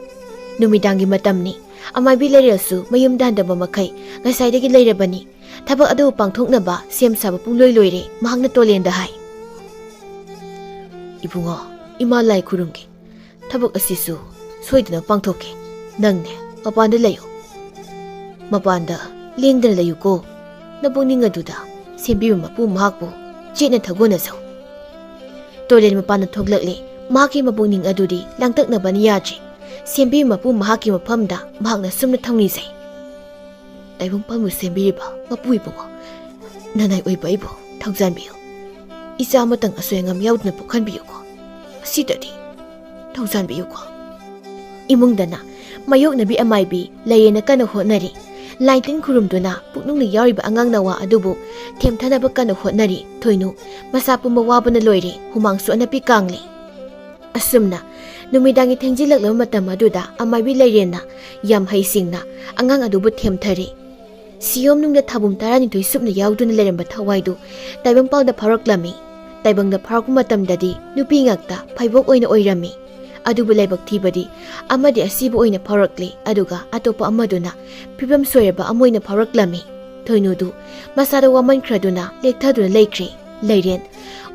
ꯅꯨꯃꯤꯗꯥꯡꯒꯤ ꯃꯇꯝꯅꯤ꯫ ꯑꯃꯥꯏꯕꯤ ꯂꯩꯔꯦꯜꯁꯨ ꯃꯌꯨꯝꯗ ꯍꯟꯗꯕ ꯃꯈꯩ ꯉꯁꯥꯏꯗꯒꯤ ꯂꯩꯔꯕꯅꯤ꯫ ꯊꯕꯛ ꯑꯗꯨꯕꯨ ꯄꯥꯡꯊꯣꯛꯅꯕ ꯁꯦꯝ ꯁꯥꯕ ꯄꯨꯡꯂꯣꯏ ꯂꯣꯏꯔꯦ꯫ ꯃꯍꯥꯛꯅ ꯇꯣꯂꯦꯟꯗ ꯍꯥꯏ, "ꯏꯕꯨꯡꯉꯣ, ꯏꯃꯥ ꯂꯥꯏ ꯈꯨꯔꯨꯝꯒꯦ꯫ ꯊꯕꯛ ꯑꯁꯤꯁꯨ ꯁꯣꯏꯗꯅ ꯄꯥꯡꯊꯣꯛꯀꯦ꯫ ꯅꯪꯅꯦ, ꯃꯄꯥꯟꯗ ꯂꯩꯌꯨ꯫ ꯃꯄꯥꯟꯗ ꯂꯦꯡꯗꯅ ꯂꯩꯌꯨꯀꯣ꯫ ꯅꯄꯨꯛꯅꯤꯡ ꯑꯗꯨꯗ ꯁꯦꯝꯕꯤꯕ ꯃꯄꯨ ꯃꯍꯥꯛꯄꯨ ꯆꯦꯠꯅ ꯊꯒꯣꯅꯖꯧ꯫" ꯇꯣꯂꯦꯟ ꯃꯄꯥꯟꯗ ꯊꯣꯛꯂꯛꯂꯦ꯫ ꯃꯍꯥꯛꯀꯤ ꯃꯄꯨꯛꯅꯤꯡ ꯑꯗꯨꯗꯤ ꯂꯥꯡꯇꯛꯅꯕꯅ ꯌꯥꯗ꯭ꯔꯤ꯫ ꯁꯦꯝꯕꯤꯕ ꯃꯄꯨ ꯃꯍꯥꯛꯀꯤ ꯃꯐꯝꯗ ꯃꯍꯥꯛꯅ ꯁꯨꯝꯅ ꯊꯧꯅꯤꯖꯩ꯫ "ꯇꯥꯏꯕꯪ ꯄꯥꯟꯕ ꯁꯦꯝꯕꯤꯔꯤꯕ ꯃꯄꯨ ꯏꯕꯨꯡꯉꯣ, ꯅꯅꯥꯏ ꯑꯣꯏꯕ ꯑꯩꯕꯨ ꯊꯧꯖꯥꯟꯕꯤꯌꯨ꯫ ꯏꯆꯥ ꯑꯃꯇꯪ ꯑꯁꯣꯏ ꯑꯉꯥꯝ ꯌꯥꯎꯗꯅ ꯄꯣꯛꯍꯟꯕꯤꯌꯨꯀꯣ꯫ ꯑꯁꯤꯗꯗꯤ ꯊꯧꯖꯥꯟꯕꯤꯌꯨꯀꯣ꯫" ꯏꯃꯨꯡꯗꯅ ꯃꯥꯌꯣꯛꯅꯕꯤ ꯑꯃꯥꯏꯕꯤ ꯂꯩꯔꯦꯅ ꯀꯟꯅ ꯍꯣꯠꯅꯔꯤ꯫ ꯂꯥꯏꯇꯤꯟ ꯈꯨꯔꯨꯝꯗꯨꯅ ꯄꯨꯛꯅꯨꯡꯗ ꯌꯥꯎꯔꯤꯕ ꯑꯉꯥꯡ ꯅꯋꯥ ꯑꯗꯨꯕꯨ ꯊꯦꯝꯊꯅꯕ ꯀꯟꯅ ꯍꯣꯠꯅꯔꯤ꯫ ꯊꯣꯏꯅꯨ ꯃꯁꯥ ꯄꯨꯝꯕ ꯋꯥꯕꯅ ꯂꯣꯏꯔꯦ, ꯍꯨꯃꯥꯡꯁꯨ ꯑꯅꯞꯄꯤ ꯀꯥꯡꯂꯤ꯫ ꯑꯁꯨꯝꯅ ꯅꯨꯃꯤꯗꯥꯡꯒꯤ ꯊꯦꯡꯖꯤꯜꯂꯛꯂꯕ ꯃꯇꯝ ꯑꯗꯨꯗ ꯑꯃꯥꯏꯕꯤ ꯂꯩꯔꯦꯟꯅ ꯌꯥꯝ ꯍꯩꯁꯤꯡꯅ ꯑꯉꯥꯡ ꯑꯗꯨꯕꯨ ꯊꯦꯝꯊꯔꯦ꯫ ꯁꯤꯌꯣꯝꯅꯨꯡꯗ ꯊꯥꯕꯨꯝ ꯇꯔꯥꯅꯤꯊꯣꯏ ꯁꯨꯞꯅ ꯌꯥꯎꯗꯨꯅ ꯂꯩꯔꯝꯕ ꯊꯋꯥꯏꯗꯨ ꯇꯥꯏꯕꯪꯄꯥꯜꯗ ꯐꯥꯎꯔꯛꯂꯝꯃꯤ꯫ ꯇꯥꯏꯕꯪꯗ ꯐꯥꯎꯔꯛꯄ ꯃꯇꯝꯗꯗꯤ ꯅꯨꯄꯤ ꯉꯥꯛꯇ ꯐꯩꯕꯣꯛ ꯑꯣꯏꯅ ꯑꯣꯏꯔꯝꯃꯤ꯫ ꯑꯗꯨꯕꯨ ꯂꯥꯏꯕꯛ ꯊꯤꯕꯗꯤ ꯑꯃꯗꯤ ꯑꯁꯤꯕ ꯑꯣꯏꯅ ꯐꯥꯎꯔꯛꯂꯤ, ꯑꯗꯨꯒ ꯑꯇꯣꯞꯄ ꯑꯃꯗꯨꯅ ꯐꯤꯕꯝ ꯁꯣꯏꯔꯕ ꯑꯃ ꯑꯣꯏꯅ ꯐꯥꯎꯔꯛꯂꯝꯃꯤ꯫ ꯊꯣꯏꯅꯨꯗꯨ ꯃꯁꯥꯗ ꯋꯥꯃꯟꯈ꯭ꯔꯗꯨꯅ ꯂꯦꯛꯊꯗꯨꯅ ꯂꯩꯈ꯭ꯔꯦ꯫ ꯂꯩꯔꯦꯟ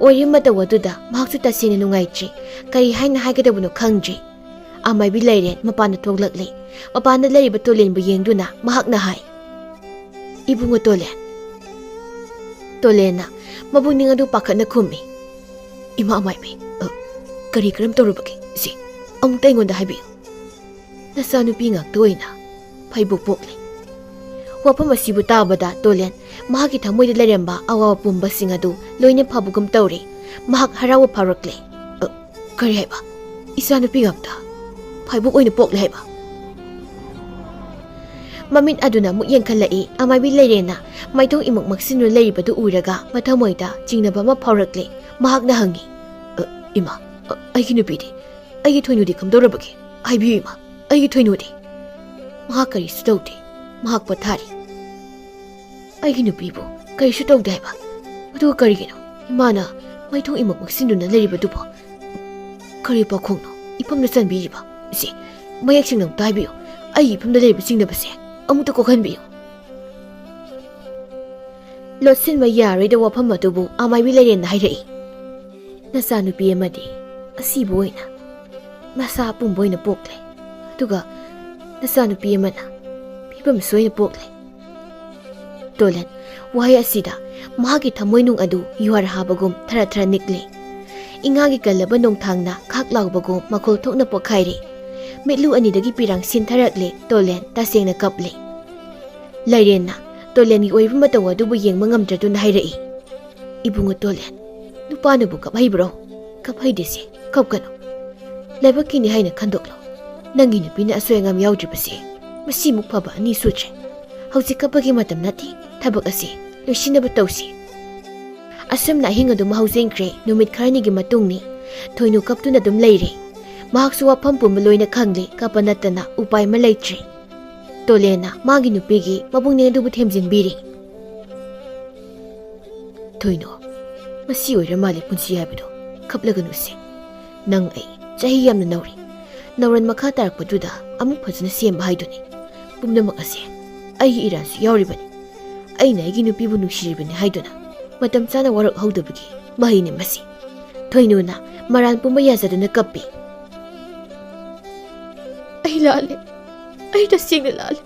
ꯑꯣꯏꯔꯤꯕ ꯃꯇꯧ ꯑꯗꯨꯗ ꯃꯍꯥꯛꯁꯨ ꯇꯁꯦꯡꯅ ꯅꯨꯡꯉꯥꯏꯇ꯭ꯔꯦ꯫ ꯀꯔꯤ ꯍꯥꯏꯅ ꯍꯥꯏꯒꯗꯕꯅꯣ ꯈꯪꯗ꯭ꯔꯦ꯫ ꯑꯃꯥꯏꯕꯤ ꯂꯩꯔꯦꯟ ꯃꯄꯥꯟꯗ ꯊꯣꯛꯂꯛꯂꯦ꯫ ꯃꯄꯥꯟꯗ ꯂꯩꯔꯤꯕ ꯇꯣꯂꯦꯟꯕꯨ ꯌꯦꯡꯗꯨꯅ ꯃꯍꯥꯛꯅ ꯍꯥꯏ, "ꯏꯕꯨꯡꯉꯣ ꯇꯣꯂꯦꯟ꯫" ꯇꯣꯂꯦꯟꯅ ꯃꯕꯨꯛꯅꯤꯡ ꯑꯗꯨ ꯄꯥꯈꯠꯅ ꯈꯨꯝꯃꯤ, "ꯏꯃꯥ ꯑꯃꯥꯏꯕꯤ, ꯑ, ꯀꯔꯤ ꯀꯔꯝ ꯇꯧꯔꯕꯒꯦ? ꯁꯤ ꯑꯃꯨꯛꯇ ꯑꯩꯉꯣꯟꯗ ꯍꯥꯏꯕꯤꯌꯨ꯫" "ꯅꯆꯥꯅꯨꯄꯤ ꯉꯥꯛꯇ ꯑꯣꯏꯅ ꯐꯩꯕꯣꯛ ꯄꯣꯛꯂꯤ꯫" ꯋꯥꯐꯝ ꯑꯁꯤꯕꯨ ꯇꯥꯕꯗ ꯇꯣꯂꯦꯟ ꯃꯍꯥꯛꯀꯤ ꯊꯃꯣꯏꯗ ꯂꯩꯔꯝꯕ ꯑꯋꯥꯕ ꯄꯨꯝꯕꯁꯤꯡ ꯑꯗꯨ ꯂꯣꯏꯅ ꯐꯕꯒꯨꯝ ꯇꯧꯔꯦ꯫ ꯃꯍꯥꯛ ꯍꯔꯥꯎꯕ ꯐꯥꯎꯔꯛꯂꯦ꯫ "ꯑ, ꯀꯔꯤ ꯍꯥꯏꯕ? ꯏꯆꯥꯅꯨꯄꯤ ꯉꯥꯛꯇ ꯐꯩꯕꯣꯛ ꯑꯣꯏꯅ ꯄꯣꯛꯂꯦ ꯍꯥꯏꯕ?" ꯃꯃꯤꯠ ꯑꯗꯨꯅ ꯑꯃꯨꯛ ꯌꯦꯡꯈꯠꯂꯛꯏ꯫ ꯑꯃꯥꯏꯕꯤ ꯂꯩꯔꯦꯟꯅ ꯃꯥꯏꯊꯣꯡ ꯏꯃꯛ ꯃꯛꯁꯤꯟꯗꯨꯅ ꯂꯩꯔꯤꯕꯗꯨ ꯎꯔꯒ ꯃꯊꯃꯣꯏꯗ ꯆꯤꯡꯅꯕ ꯑꯃ ꯐꯥꯎꯔꯛꯂꯦ꯫ ꯃꯍꯥꯛꯅ ꯍꯪꯉꯤ, "ꯑ, ꯏꯃꯥ, ꯑ, ꯑꯩꯒꯤ ꯅꯨꯄꯤꯗꯤ? ꯑꯩꯒꯤ ꯊꯣꯏꯅꯨꯗꯤ ꯀꯝꯗꯧꯔꯕꯒꯦ? ꯍꯥꯏꯕꯤꯌꯨ ꯏꯃꯥ, ꯑꯩꯒꯤ ꯊꯣꯏꯅꯨꯗꯤ꯫ ꯃꯍꯥꯛ ꯀꯔꯤꯁꯨ ꯇꯧꯗꯦ, ꯃꯍꯥꯛ ꯄꯣꯊꯥꯔꯤ꯫ ꯑꯩꯒꯤ ꯅꯨꯄꯤꯕꯨ ꯀꯔꯤꯁꯨ ꯇꯧꯗꯦ ꯍꯥꯏꯕ? ꯑꯗꯨꯒ ꯀꯔꯤꯒꯤꯅꯣ ꯏꯃꯥꯅ ꯃꯩꯊꯣꯡ ꯏꯃꯛ ꯃꯛꯁꯤꯟꯗꯨꯅ ꯂꯩꯔꯤꯕꯗꯨꯕꯣ? ꯀꯔꯤ ꯄꯥꯈꯣꯡꯅꯣ ꯏꯐꯝꯗ ꯆꯟꯕꯤꯔꯤꯕ? ꯏꯆꯦ, ꯃꯌꯦꯛ ꯁꯦꯡꯅ ꯑꯃꯨꯛꯇ ꯍꯥꯏꯕꯤꯌꯨ꯫ ꯑꯩꯒꯤ ꯏꯐꯝꯗ ꯂꯩꯔꯤꯕ ꯆꯤꯡꯅꯕꯁꯦ ꯑꯃꯨꯛꯇ ꯀꯣꯛꯍꯟꯕꯤꯌꯨ꯫ ꯂꯣꯠꯁꯤꯟꯕ ꯌꯥꯔꯣꯏꯗ ꯋꯥꯐꯝ ꯑꯗꯨꯕꯨ ꯑꯃꯥꯏꯕꯤ ꯂꯩꯔꯦꯟꯅ ꯍꯥꯏꯔꯛꯏ꯫ ꯅꯆꯥꯅꯨꯄꯤ ꯑꯃꯗꯤ ꯑꯁꯤꯕ ꯑꯣꯏꯅ ꯃꯁꯥ ꯑꯄꯨꯝꯕ ꯑꯣꯏꯅ ꯄꯣꯛꯂꯦ, ꯑꯗꯨꯒ ꯅꯆꯥꯅꯨꯄꯤ ꯑꯃꯅ ꯐꯤꯕꯝ ꯁꯣꯏꯅ ꯄꯣꯛꯂꯦ꯫ ꯇꯣꯂꯦꯟ, ꯋꯥꯍꯩ ꯑꯁꯤꯗ ꯃꯍꯥꯛꯀꯤ ꯊꯃꯣꯏꯅꯨꯡ ꯑꯗꯨ ꯌꯨꯍꯥꯔ ꯍꯥꯕꯒꯨꯝ ꯊꯔ ꯊꯔ ꯅꯤꯛꯂꯦ꯫ ꯏꯉꯥꯒꯤ ꯀꯜꯂꯕ ꯅꯣꯡꯊꯥꯡꯅ ꯈꯥꯛ ꯂꯥꯎꯕꯒꯨꯝ ꯃꯈꯣꯜ ꯊꯣꯛꯅ ꯄꯣꯛꯈꯥꯏꯔꯦ꯫ ꯃꯤꯠꯂꯨ ꯑꯅꯤꯗꯒꯤ ꯄꯤꯔꯥꯡ ꯁꯤꯟꯊꯔꯛꯂꯦ꯫ ꯇꯣꯂꯦꯟ ꯇꯁꯦꯡꯅ ꯀꯞꯂꯦ꯫ ꯂꯩꯔꯦꯟꯅ ꯇꯣꯂꯦꯟꯒꯤ ꯑꯣꯏꯕ ꯃꯇꯧ ꯑꯗꯨꯕꯨ ꯌꯦꯡꯕ ꯉꯝꯗ꯭ꯔꯗꯨꯅ ꯍꯥꯏꯔꯛꯏ, "ꯏꯕꯨꯡꯉꯣ ꯇꯣꯂꯦꯟ, ꯅꯨꯄꯥꯅꯕꯨ ꯀꯞꯍꯩꯕ꯭ꯔꯣ? ꯀꯞꯍꯩꯗꯦꯁꯦ, ꯀꯞꯀꯅꯨ꯫ ꯂꯥꯏꯕꯛꯀꯤꯅꯤ ꯍꯥꯏꯅ ꯈꯟꯗꯣꯛꯂꯣ꯫ ꯅꯪꯒꯤ ꯅꯨꯄꯤꯅ ꯑꯁꯣꯏ ꯑꯉꯥꯝ ꯌꯥꯎꯗ꯭ꯔꯤꯕꯁꯦ ꯃꯁꯤꯃꯨꯛ ꯐꯕ ꯑꯅꯤ ꯁꯨꯗ꯭ꯔꯦ꯫ ꯍꯧꯖꯤꯛ ꯀꯞꯄꯒꯤ ꯃꯇꯝ ꯅꯠꯇꯦ, ꯊꯕꯛ ꯑꯁꯤ ꯂꯣꯏꯁꯤꯟꯅꯕ ꯇꯧꯁꯤ꯫" ꯑꯁꯨꯝꯅ ꯑꯍꯤꯡ ꯑꯗꯨꯝ ꯍꯧꯖꯤꯟꯈ꯭ꯔꯦ꯫ ꯅꯨꯃꯤꯠ ꯈꯔꯅꯤꯒꯤ ꯃꯇꯨꯡꯅꯤ꯫ ꯊꯣꯏꯅꯨ ꯀꯞꯇꯨꯅ ꯑꯗꯨꯝ ꯂꯩꯔꯦ꯫ ꯃꯍꯥꯛꯁꯨ ꯋꯥꯐꯝ ꯄꯨꯝꯕ ꯂꯣꯏꯅ ꯈꯪꯂꯦ, ꯀꯞꯄ ꯅꯠꯇꯅ ꯎꯄꯥꯏ ꯑꯃ ꯂꯩꯇ꯭ꯔꯦ꯫ ꯇꯣꯂꯦꯟꯅ ꯃꯥꯒꯤ ꯅꯨꯄꯤꯒꯤ ꯃꯕꯨꯡꯅꯦ ꯑꯗꯨꯕꯨ ꯊꯦꯝꯖꯤꯟꯕꯤꯔꯤ꯫ "ꯊꯣꯏꯅꯣ, ꯃꯁꯤ ꯑꯣꯏꯔ ꯃꯥꯜꯂꯦ ꯄꯨꯟꯁꯤ ꯍꯥꯏꯕꯗꯣ꯫ ꯀꯞꯂꯒꯅꯨꯁꯦ꯫ ꯅꯪ ꯑꯩ ꯆꯍꯤ ꯌꯥꯝꯅ ꯅꯧꯔꯤ꯫ ꯅꯧꯔꯟ ꯃꯈꯥ ꯇꯥꯔꯛꯄꯗꯨꯗ ꯑꯃꯨꯛ ꯐꯖꯅ ꯁꯦꯝꯕ ꯍꯥꯏꯗꯨꯅꯤ꯫ ꯄꯨꯝꯅꯃꯛ ꯑꯁꯦ ꯑꯩꯒꯤ ꯏꯔꯥꯟꯁꯨ ꯌꯥꯎꯔꯤꯕꯅꯤ꯫ ꯑꯩꯅ ꯑꯩꯒꯤ ꯅꯨꯄꯤꯕꯨ ꯅꯨꯡꯁꯤꯔꯤꯕꯅꯤ ꯍꯥꯏꯗꯨꯅ ꯃꯇꯝ ꯆꯥꯅ ꯋꯥꯔꯛꯍꯧꯗꯕꯒꯤ ꯃꯍꯩꯅꯤ ꯃꯁꯤ꯫" ꯊꯣꯏꯅꯨꯅ ꯃꯔꯥꯜ ꯄꯨꯝꯕ ꯌꯥꯖꯗꯨꯅ ꯀꯞꯄꯤ꯫ "ꯑꯩ ꯂꯥꯜꯂꯦ, ꯑꯩ ꯇꯁꯦꯡꯅ ꯂꯥꯜꯂꯦ꯫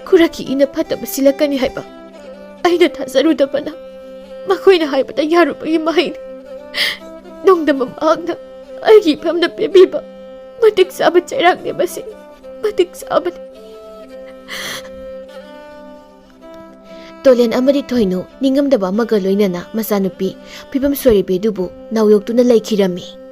ꯈꯨꯔꯛꯀꯤ ꯏꯅ ꯐꯠꯇꯕ ꯁꯤꯜꯂꯛꯀꯅꯤ ꯍꯥꯏꯕ ꯑꯩꯅ ꯊꯥꯖꯔꯨꯗꯕꯅ ꯃꯈꯣꯏꯅ ꯍꯥꯏꯕꯗ ꯌꯥꯔꯨꯕꯒꯤ ꯃꯍꯩꯅꯤ꯫ ꯅꯣꯡꯗꯝꯕ ꯃꯍꯥꯛꯅ ꯑꯩꯒꯤ ꯏꯐꯝꯗ ꯄꯤꯕꯤꯕ ꯃꯇꯤꯛ ꯆꯥꯕ ꯆꯩꯔꯥꯛꯅꯦ ꯃꯁꯤ, ꯃꯇꯤꯛ ꯆꯥꯕꯅꯤ꯫" ꯇꯣꯂꯦꯟ ꯑꯃꯗꯤ ꯊꯣꯏꯅꯨ ꯅꯤꯡꯉꯝꯗꯕ ꯑꯃꯒ ꯂꯣꯏꯅꯅ ꯃꯆꯥꯅꯨꯄꯤ ꯐꯤꯕꯝ ꯁꯣꯏꯔꯤꯕꯤ ꯑꯗꯨꯕꯨ ꯅꯥꯎꯌꯣꯛꯇꯨꯅ ꯂꯩꯈꯤꯔꯝꯃꯤ꯫